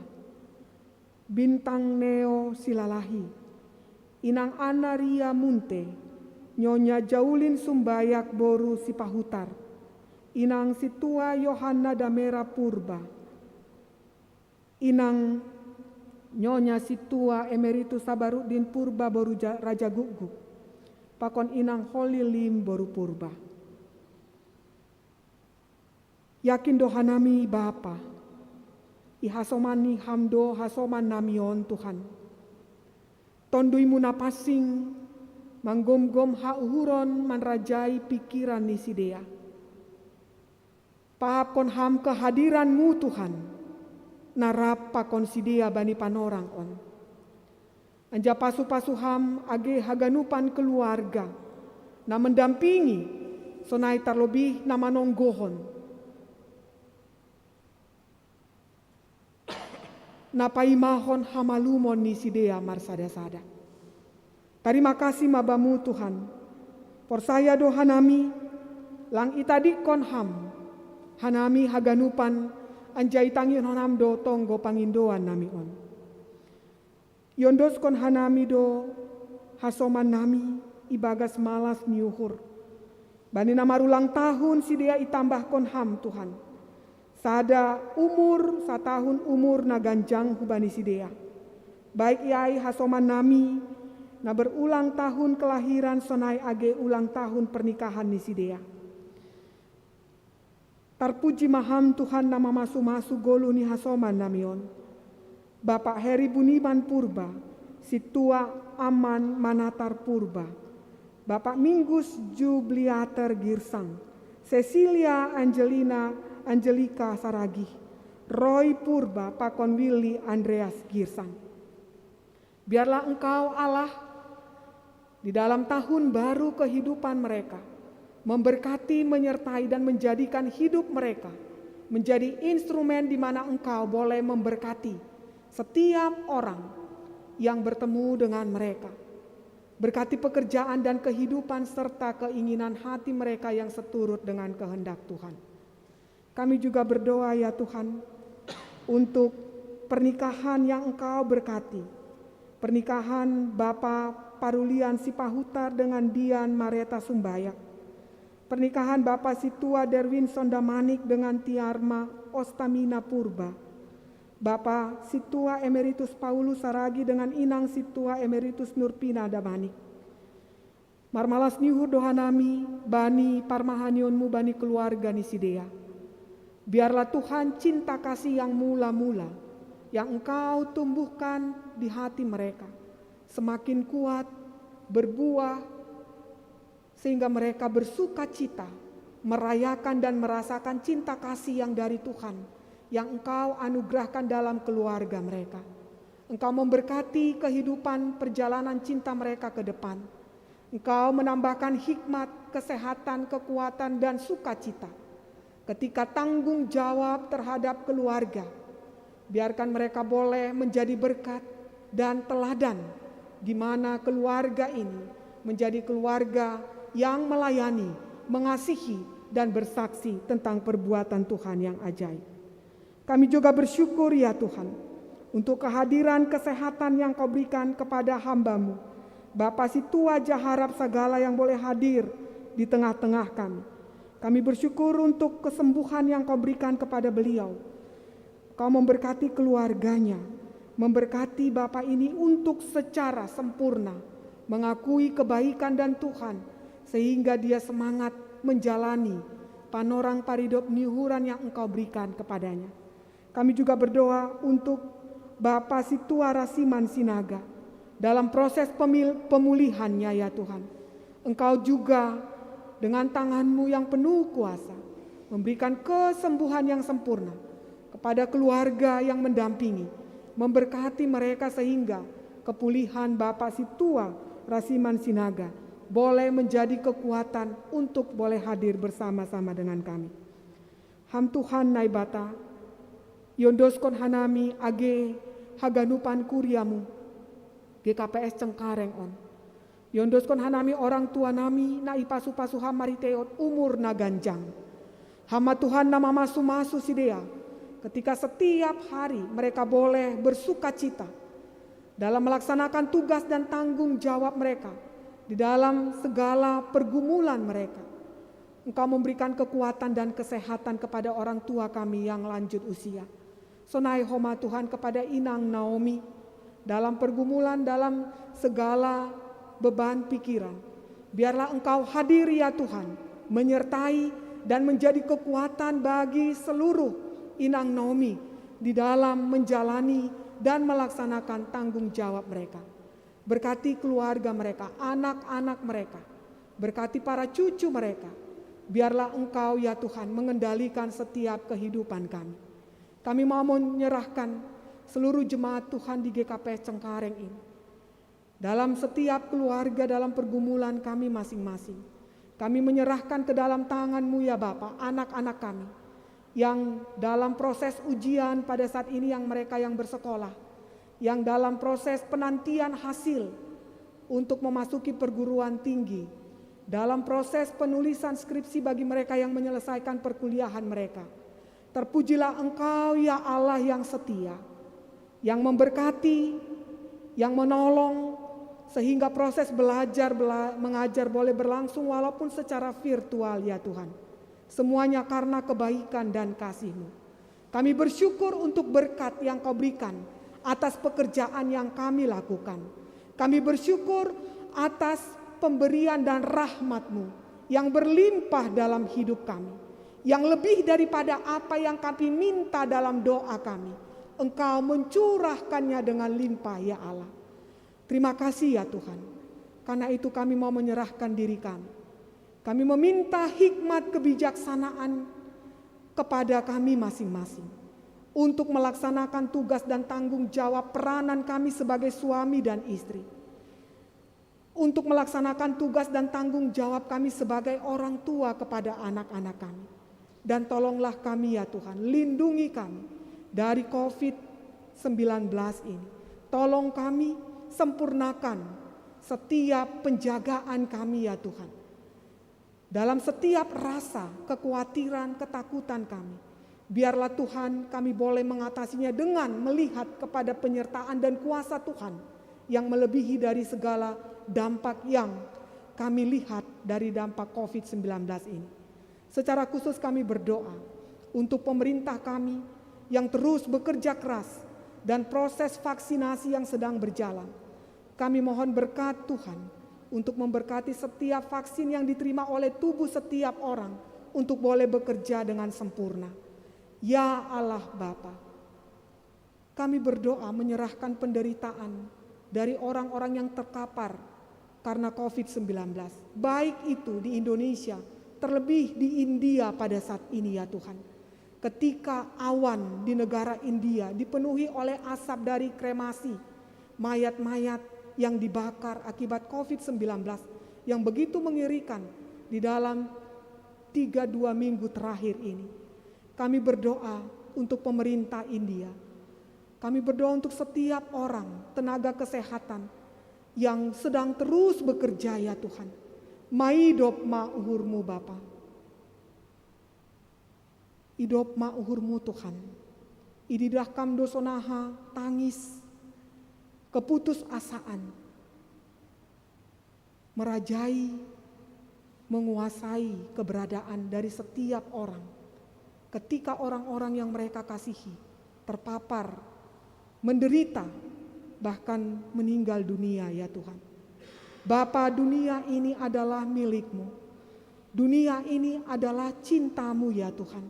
Bintang Neo Silalahi, Inang Anna Ria Munte, Nyonya Jaulin Sumbayak boru Sipahutar, Inang Sintua Yohanna Damera Purba, Inang Nyonya Sintua Emeritus Sabaruddin Purba boru Raja Gukguk, pakon Inang Holi Lim boru Purba. Yakin do hanami Bapa, ihasomani ham do hasoman nami on Tuhan. Tonduymu na pansing manggomgom hauhuron manrajai pingkiran ni sidea. Pahapkon ham kehadiranmu Tuhan, na rap pakon sidea bani panorang on. Anjaha pasu-pasu ham age haganupan keluarga na mendampingi, sonai tarlobih na manonggohon, na paimahon hamalumon ni sidea marsada-sada. Tarima kasih ma Bamu Tuhan. Porsaya do hanami, lang itadikkon ham hanami haganupan, anjaha itangihon ham do tonggo pangindoan nami on. Iondoskon hanami do hasoman nami ibagas malas ni uhur. Bani na marulang tahun sidea itambahkon ham Tuhan. Sada umur, satahun umur na ganjang hubani sidea. Baik iai hasoman nami na berulang tahun kelahiran sonai age ulang tahun pernikahan ni sidea. Tarpuji maham Tuhan na mamasu-masu golu ni hasoman nami on. Bapak Heri Buniman Purba, Situa Aman Manatar Purba, Bapak Minggus Jubliater Girsang, Cecilia Angelina Angelika Saragih, Roy Purba pakon Willy Andreas Girsang. Biarlah Engkau Allah di dalam tahun baru kehidupan mereka, memberkati, menyertai, dan menjadikan hidup mereka menjadi instrumen di mana Engkau boleh memberkati setiap orang yang bertemu dengan mereka. Berkati pekerjaan dan kehidupan serta keinginan hati mereka yang seturut dengan kehendak Tuhan. Kami juga berdoa, ya Tuhan, untuk pernikahan yang Engkau berkati. Pernikahan Bapa Parulian Sipahutar dengan Dian Mareta Sumbaya. Pernikahan Bapa Situa Derwinson Damanik dengan Tiarma Ostamina Purba. Bapa Situa Emeritus Paulus Saragi dengan Inang Situa Emeritus Nurpina Damanik. Marmalas ni uhur dohanami bani parmahanionmu bani keluarga ni sidea. Biarlah Tuhan, cinta kasih yang mula-mula yang Engkau tumbuhkan di hati mereka semakin kuat, berbuah, sehingga mereka bersuka cita merayakan dan merasakan cinta kasih yang dari Tuhan yang Engkau anugerahkan dalam keluarga mereka. Engkau memberkati kehidupan perjalanan cinta mereka ke depan. Engkau menambahkan hikmat, kesehatan, kekuatan, dan sukacita. Ketika tanggung jawab terhadap keluarga, biarkan mereka boleh menjadi berkat dan teladan, di mana keluarga ini menjadi keluarga yang melayani, mengasihi, dan bersaksi tentang perbuatan Tuhan yang ajaib. Kami juga bersyukur, ya Tuhan, untuk kehadiran kesehatan yang Kau berikan kepada hamba-Mu, Bapa Situa Jaharap Sagala, yang boleh hadir di tengah-tengah kami. Kami bersyukur untuk kesembuhan yang Kau berikan kepada beliau. Kau memberkati keluarganya, memberkati Bapak ini untuk secara sempurna mengakui kebaikan dan Tuhan, sehingga dia semangat menjalani panorang paridop niuhuran yang Engkau berikan kepadanya. Kami juga berdoa untuk Bapa Situa Rasiman Sinaga dalam proses pemil-, pemulihannya, ya Tuhan. Engkau juga dengan tangan-Mu yang penuh kuasa memberikan kesembuhan yang sempurna kepada keluarga yang mendampingi, memberkati mereka sehingga kepulihan Bapa Situa Rasiman Sinaga boleh menjadi kekuatan untuk boleh hadir bersama-sama dengan kami. Ham Tuhan Naibata, yondoskon hanami age haganupan kuria-Mu, G K P S Cengkareng on. Yondoskon hanami orang tua nami na ipasu-pasu Ham marhitehon umur na ganjang. Ham ma Tuhan na mamasu-masu sidea, ketika setiap hari mereka boleh bersukacita dalam melaksanakan tugas dan tanggung jawab mereka di dalam segala pergumulan mereka. Engkau memberikan kekuatan dan kesehatan kepada orang tua kami yang lanjut usia. Sonai ho ma Tuhan kepada Inang Naomi dalam pergumulan, dalam segala beban pikiran. Biarlah Engkau hadir, ya Tuhan, menyertai dan menjadi kekuatan bagi seluruh Inang Naomi di dalam menjalani dan melaksanakan tanggung jawab mereka. Berkati keluarga mereka, anak-anak mereka. Berkati para cucu mereka. Biarlah Engkau, ya Tuhan, mengendalikan setiap kehidupan kami. Kami mau menyerahkan seluruh jemaat Tuhan di G K P S Cengkareng ini. Dalam setiap keluarga, dalam pergumulan kami masing-masing. Kami menyerahkan ke dalam tangan-Mu, ya Bapa, anak-anak kami yang dalam proses ujian pada saat ini, yang mereka yang bersekolah, yang dalam proses penantian hasil untuk memasuki perguruan tinggi, dalam proses penulisan skripsi bagi mereka yang menyelesaikan perkuliahan mereka. Terpujilah Engkau, ya Allah yang setia, yang memberkati, yang menolong, sehingga proses belajar bela-, mengajar boleh berlangsung walaupun secara virtual, ya Tuhan. Semuanya karena kebaikan dan kasih-Mu. Kami bersyukur untuk berkat yang Kau berikan atas pekerjaan yang kami lakukan. Kami bersyukur atas pemberian dan rahmat-Mu yang berlimpah dalam hidup kami. Yang lebih daripada apa yang kami minta dalam doa kami, Engkau mencurahkannya dengan limpah, ya Allah. Terima kasih, ya Tuhan. Karena itu kami mau menyerahkan diri kami. Kami meminta hikmat kebijaksanaan kepada kami masing-masing untuk melaksanakan tugas dan tanggung jawab peranan kami sebagai suami dan istri, untuk melaksanakan tugas dan tanggung jawab kami sebagai orang tua kepada anak-anak kami. Dan tolonglah kami, ya Tuhan, lindungi kami dari covid sembilan belas ini. Tolong kami sempurnakan setiap penjagaan kami, ya Tuhan. Dalam setiap rasa kekhawatiran, ketakutan kami, biarlah Tuhan kami boleh mengatasinya dengan melihat kepada penyertaan dan kuasa Tuhan yang melebihi dari segala dampak yang kami lihat dari dampak covid sembilan belas ini. Secara khusus kami berdoa untuk pemerintah kami yang terus bekerja keras dan proses vaksinasi yang sedang berjalan. Kami mohon berkat Tuhan untuk memberkati setiap vaksin yang diterima oleh tubuh setiap orang untuk boleh bekerja dengan sempurna. Ya Allah Bapa, kami berdoa menyerahkan penderitaan dari orang-orang yang terkapar karena covid sembilan belas, baik itu di Indonesia, terlebih di India pada saat ini, ya Tuhan. Ketika awan di negara India dipenuhi oleh asap dari kremasi mayat-mayat yang dibakar akibat covid sembilan belas yang begitu mengerikan di dalam tiga dua minggu terakhir ini. Kami berdoa untuk pemerintah India. Kami berdoa untuk setiap orang tenaga kesehatan yang sedang terus bekerja, ya Tuhan. Maidop ma uhurmu Bapa. Idop ma uhurmu Tuhan. Ididahkam dosonaha tangis, keputusasaan, merajai, menguasai keberadaan dari setiap orang. Ketika orang-orang yang mereka kasihi terpapar, menderita, bahkan meninggal dunia, ya Tuhan. Bapa, dunia ini adalah milikmu. Dunia ini adalah cintamu, ya Tuhan.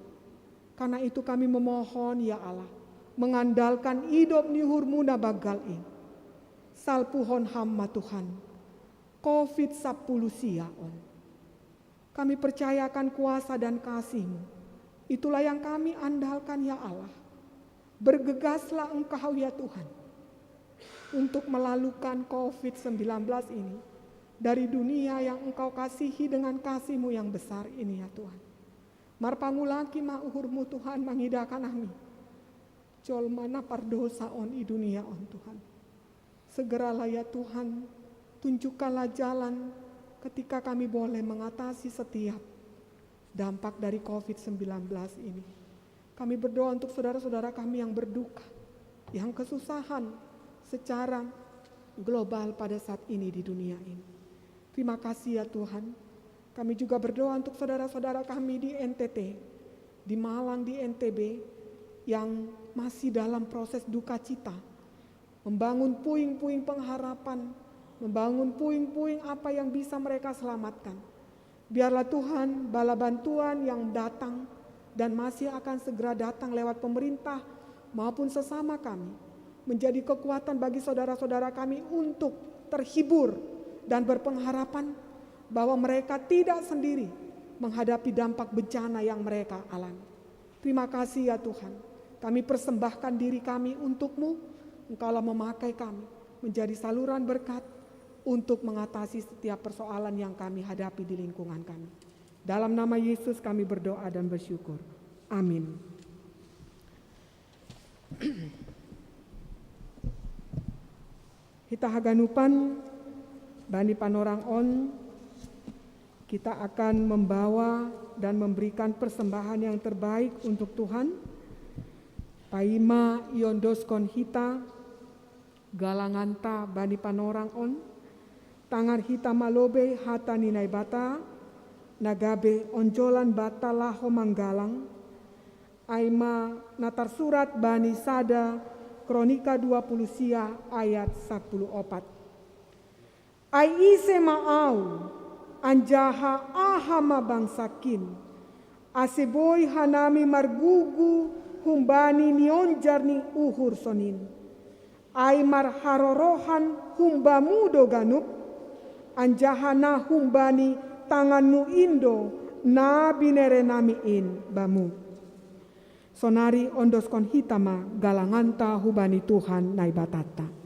Karena itu kami memohon, ya Allah, mengandalkan idop ni uhurmu na banggal i. Salpuhon ham ma Tuhan covid sapuluh sia on. Kami percayakan kuasa dan kasihmu. Itulah yang kami andalkan, ya Allah. Bergegaslah Engkau, ya Tuhan, untuk melalukan covid sembilan belas ini dari dunia yang Engkau kasihi dengan kasihmu yang besar ini, ya Tuhan. Marpangulaki ma uhurmu Tuhan mangidakan ami. Jolma na pardosa on i dunia on Tuhan. Segeralah ya Tuhan, tunjukkanlah jalan ketika kami boleh mengatasi setiap dampak dari covid sembilan belas ini. Kami berdoa untuk saudara-saudara kami yang berduka, yang kesusahan secara global pada saat ini di dunia ini. Terima kasih ya Tuhan. Kami juga berdoa untuk saudara-saudara kami di N T T, di Malang, di N T B, yang masih dalam proses duka cita, membangun puing-puing pengharapan, membangun puing-puing apa yang bisa mereka selamatkan. Biarlah Tuhan, bala bantuan yang datang dan masih akan segera datang lewat pemerintah maupun sesama kami, menjadi kekuatan bagi saudara-saudara kami untuk terhibur dan berpengharapan bahwa mereka tidak sendiri menghadapi dampak bencana yang mereka alami. Terima kasih ya Tuhan, kami persembahkan diri kami untuk-Mu. Engkaulah memakai kami menjadi saluran berkat untuk mengatasi setiap persoalan yang kami hadapi di lingkungan kami. Dalam nama Yesus kami berdoa dan bersyukur. Amin. Hita haganupan, bani panorang on, kita akan membawa dan memberikan persembahan yang terbaik untuk Tuhan. Paima iondoskon hita galanganta bani panorang on, tangar hita malobei hata ni Naibata, na gabe onjolan banta laho manggalang, ai ma na tarsurat bani sada Kronika dua puluh sia ayat sapuluh opat. Ai ise ma ahu, anjaha aha ma bangsakin, Ase boi hanami margugu humbani nionjar ni uhur sonin. Ai marharorohan humbamu do ganup, anjaha na humbani tanganmu in do na binerenami in bamu. Sonari ondoskon hita ma galanganta hubani Tuhan Naibatanta.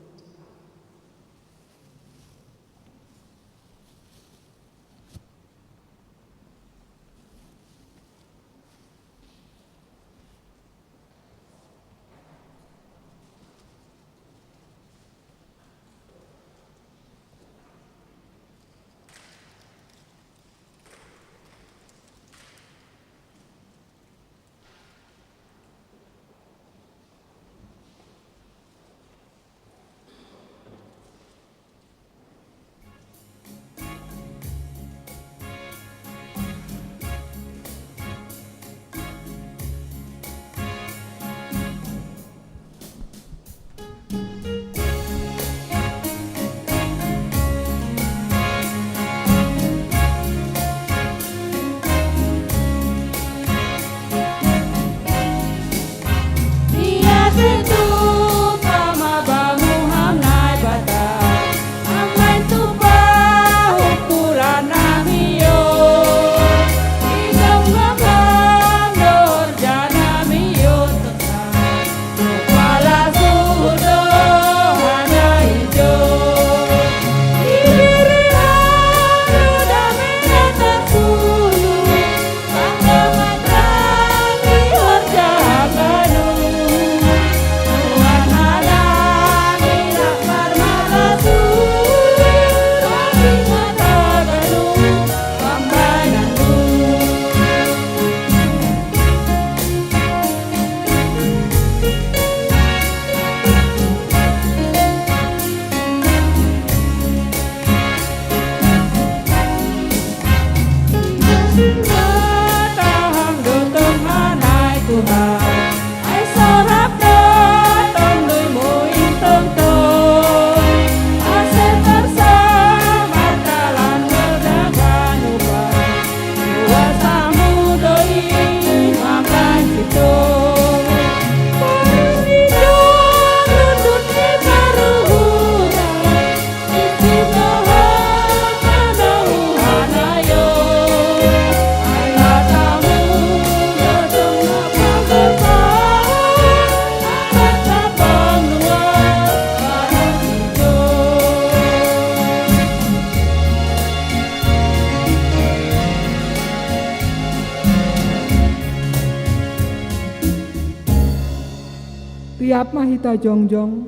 Riap ma hita jongjong.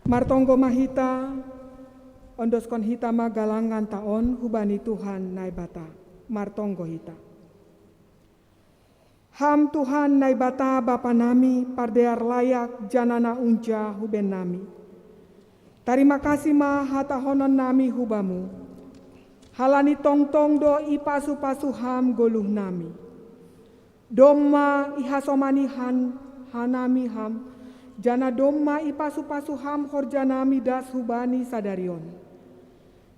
Martonggo ma hita, ondoskon hita ma galanganta on hubani Tuhan Naibata. Martonggo hita. Ham Tuhan Naibata Bapa nami, pardear layak janah na unja huben nami. Tarima kasih ma hatahononnami hu Bamu. Halani tongtong do ipasu-pasu Ham goluhnami. Domma ihasomani han-, hanami Ham, janah domma ipasu-pasu Ham horjanami das hubani sadari on.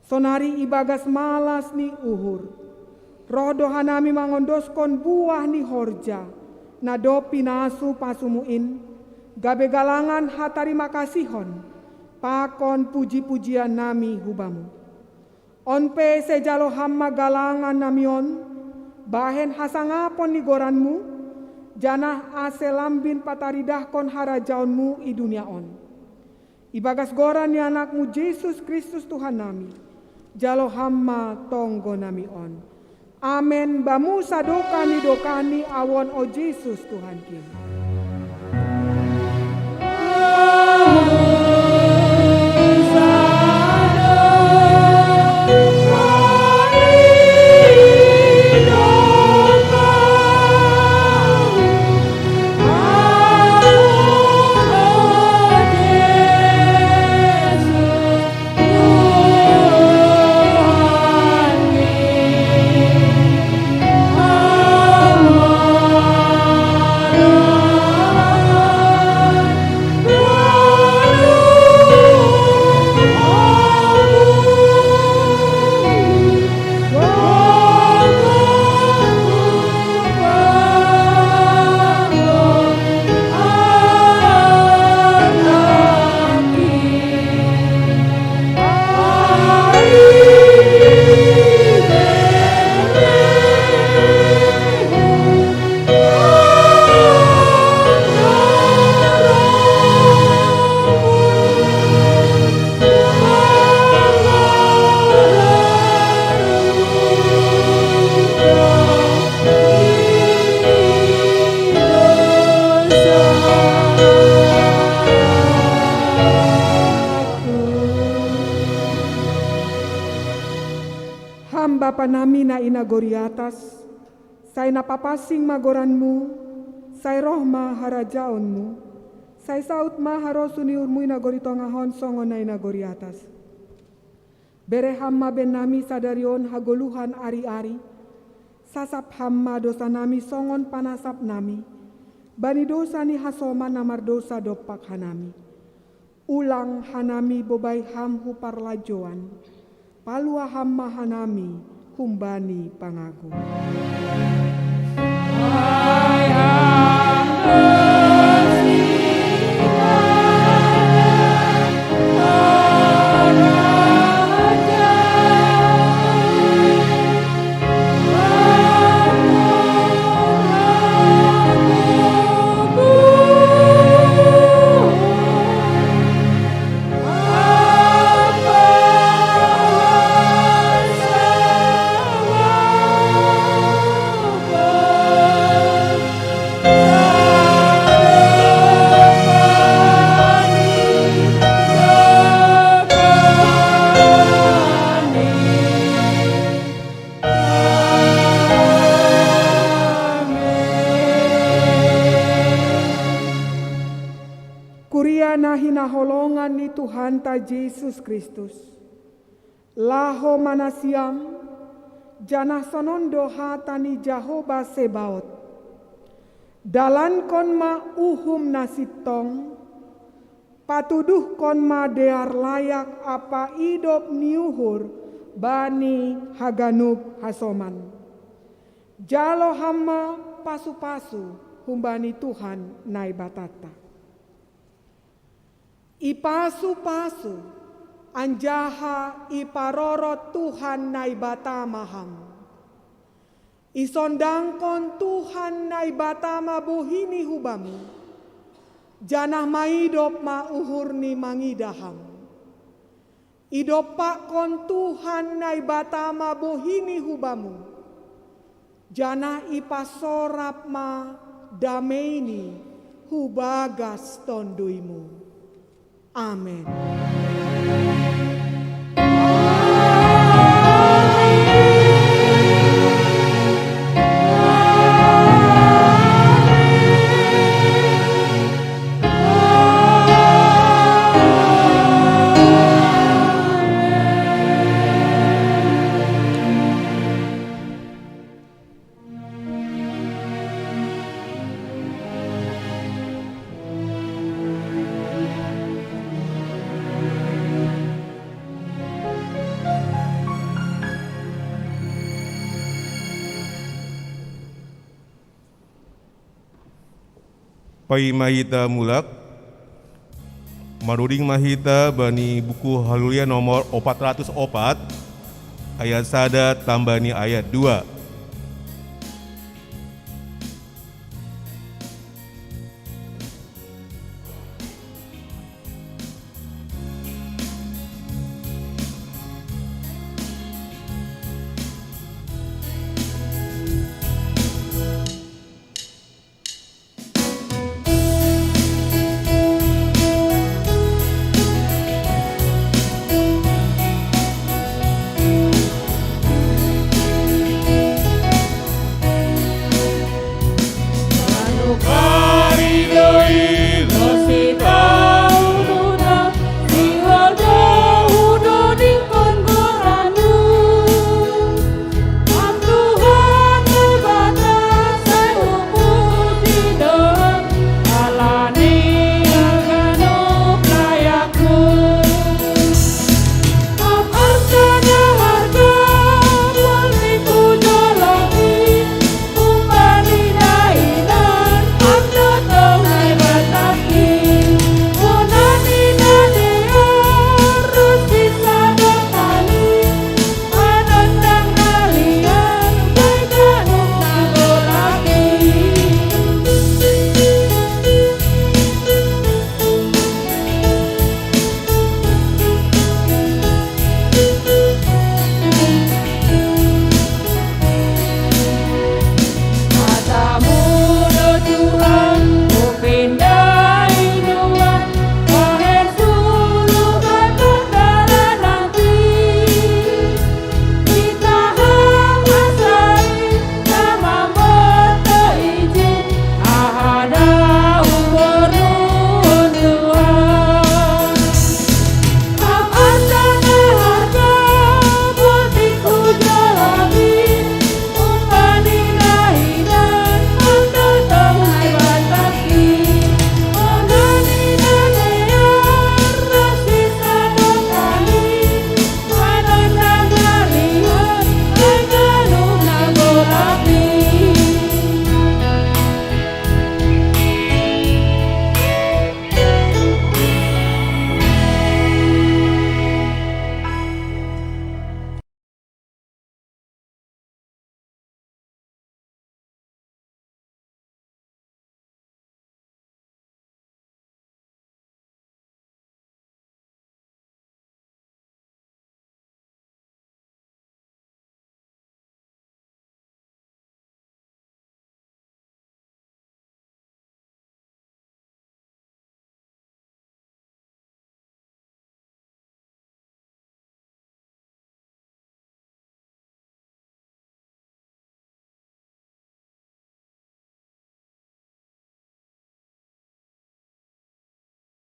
Sonari ibagas malas ni uhur, roh do hanami mangondoskon buah ni horja, na dob pinasu-pasumu in, gabe galangan hatarima kasihon, pakon puji-pujiannami hu Bamu. On pe sejalo Ham ma galangannami on, bahen hasangapon ni goranMu, janah ase lambin pataridahkon harajaonMu i dunia on. Ibagas goran ni AnakMu Jesus Kristus Tuhannami, jalo Ham ma tonggonami on. Amen. Bamu sadokah ni dokah ni awon, o Jesus Tuhankin. Ham Bapa nami na i nagori atas, sai na papasing ma goranmu, sai roh ma harajaonmu, sai saut ma harosuh ni uhurmu i nagori tongah on songon na i nagori atas. Bere Ham ma bennami sadari on hagoluhan ari-ari, sasap Ham ma dosanami songon panasapnami, bani dosa ni hasoman na mardousa dompak hanami. Ulang hanami bobai Ham hu parlajouan, palua Ham ma hanami humbani pangago. Kuria na hinaholongan ni Tuhanta Jesus Kristus, laho ma nasiam, janah sonon do hata ni Jahowa Sebaot: Dalankon ma uhum na sintong, patuduhkon ma dear layak ampa idop ni uhur bani haganup hasoman. Jalo Ham ma pasu-pasu humbani Tuhan Naibatanta. Ipasu-pasu anjaha iparorot Tuhan Naibata ma ham. Isondangkon Tuhan Naibata ma bohini hu bamu, janah maidop ma uhurni mangidah ham. Idompakkon Tuhan Naibata ma bohini hu bamu, janah ipasorap ma dameini hu bagas tonduymu. Amen. Paima hita mulak, maruding ma hita bani buku Haleluya nomor opat ratus opat, ayat sada tambah ni ayat dua.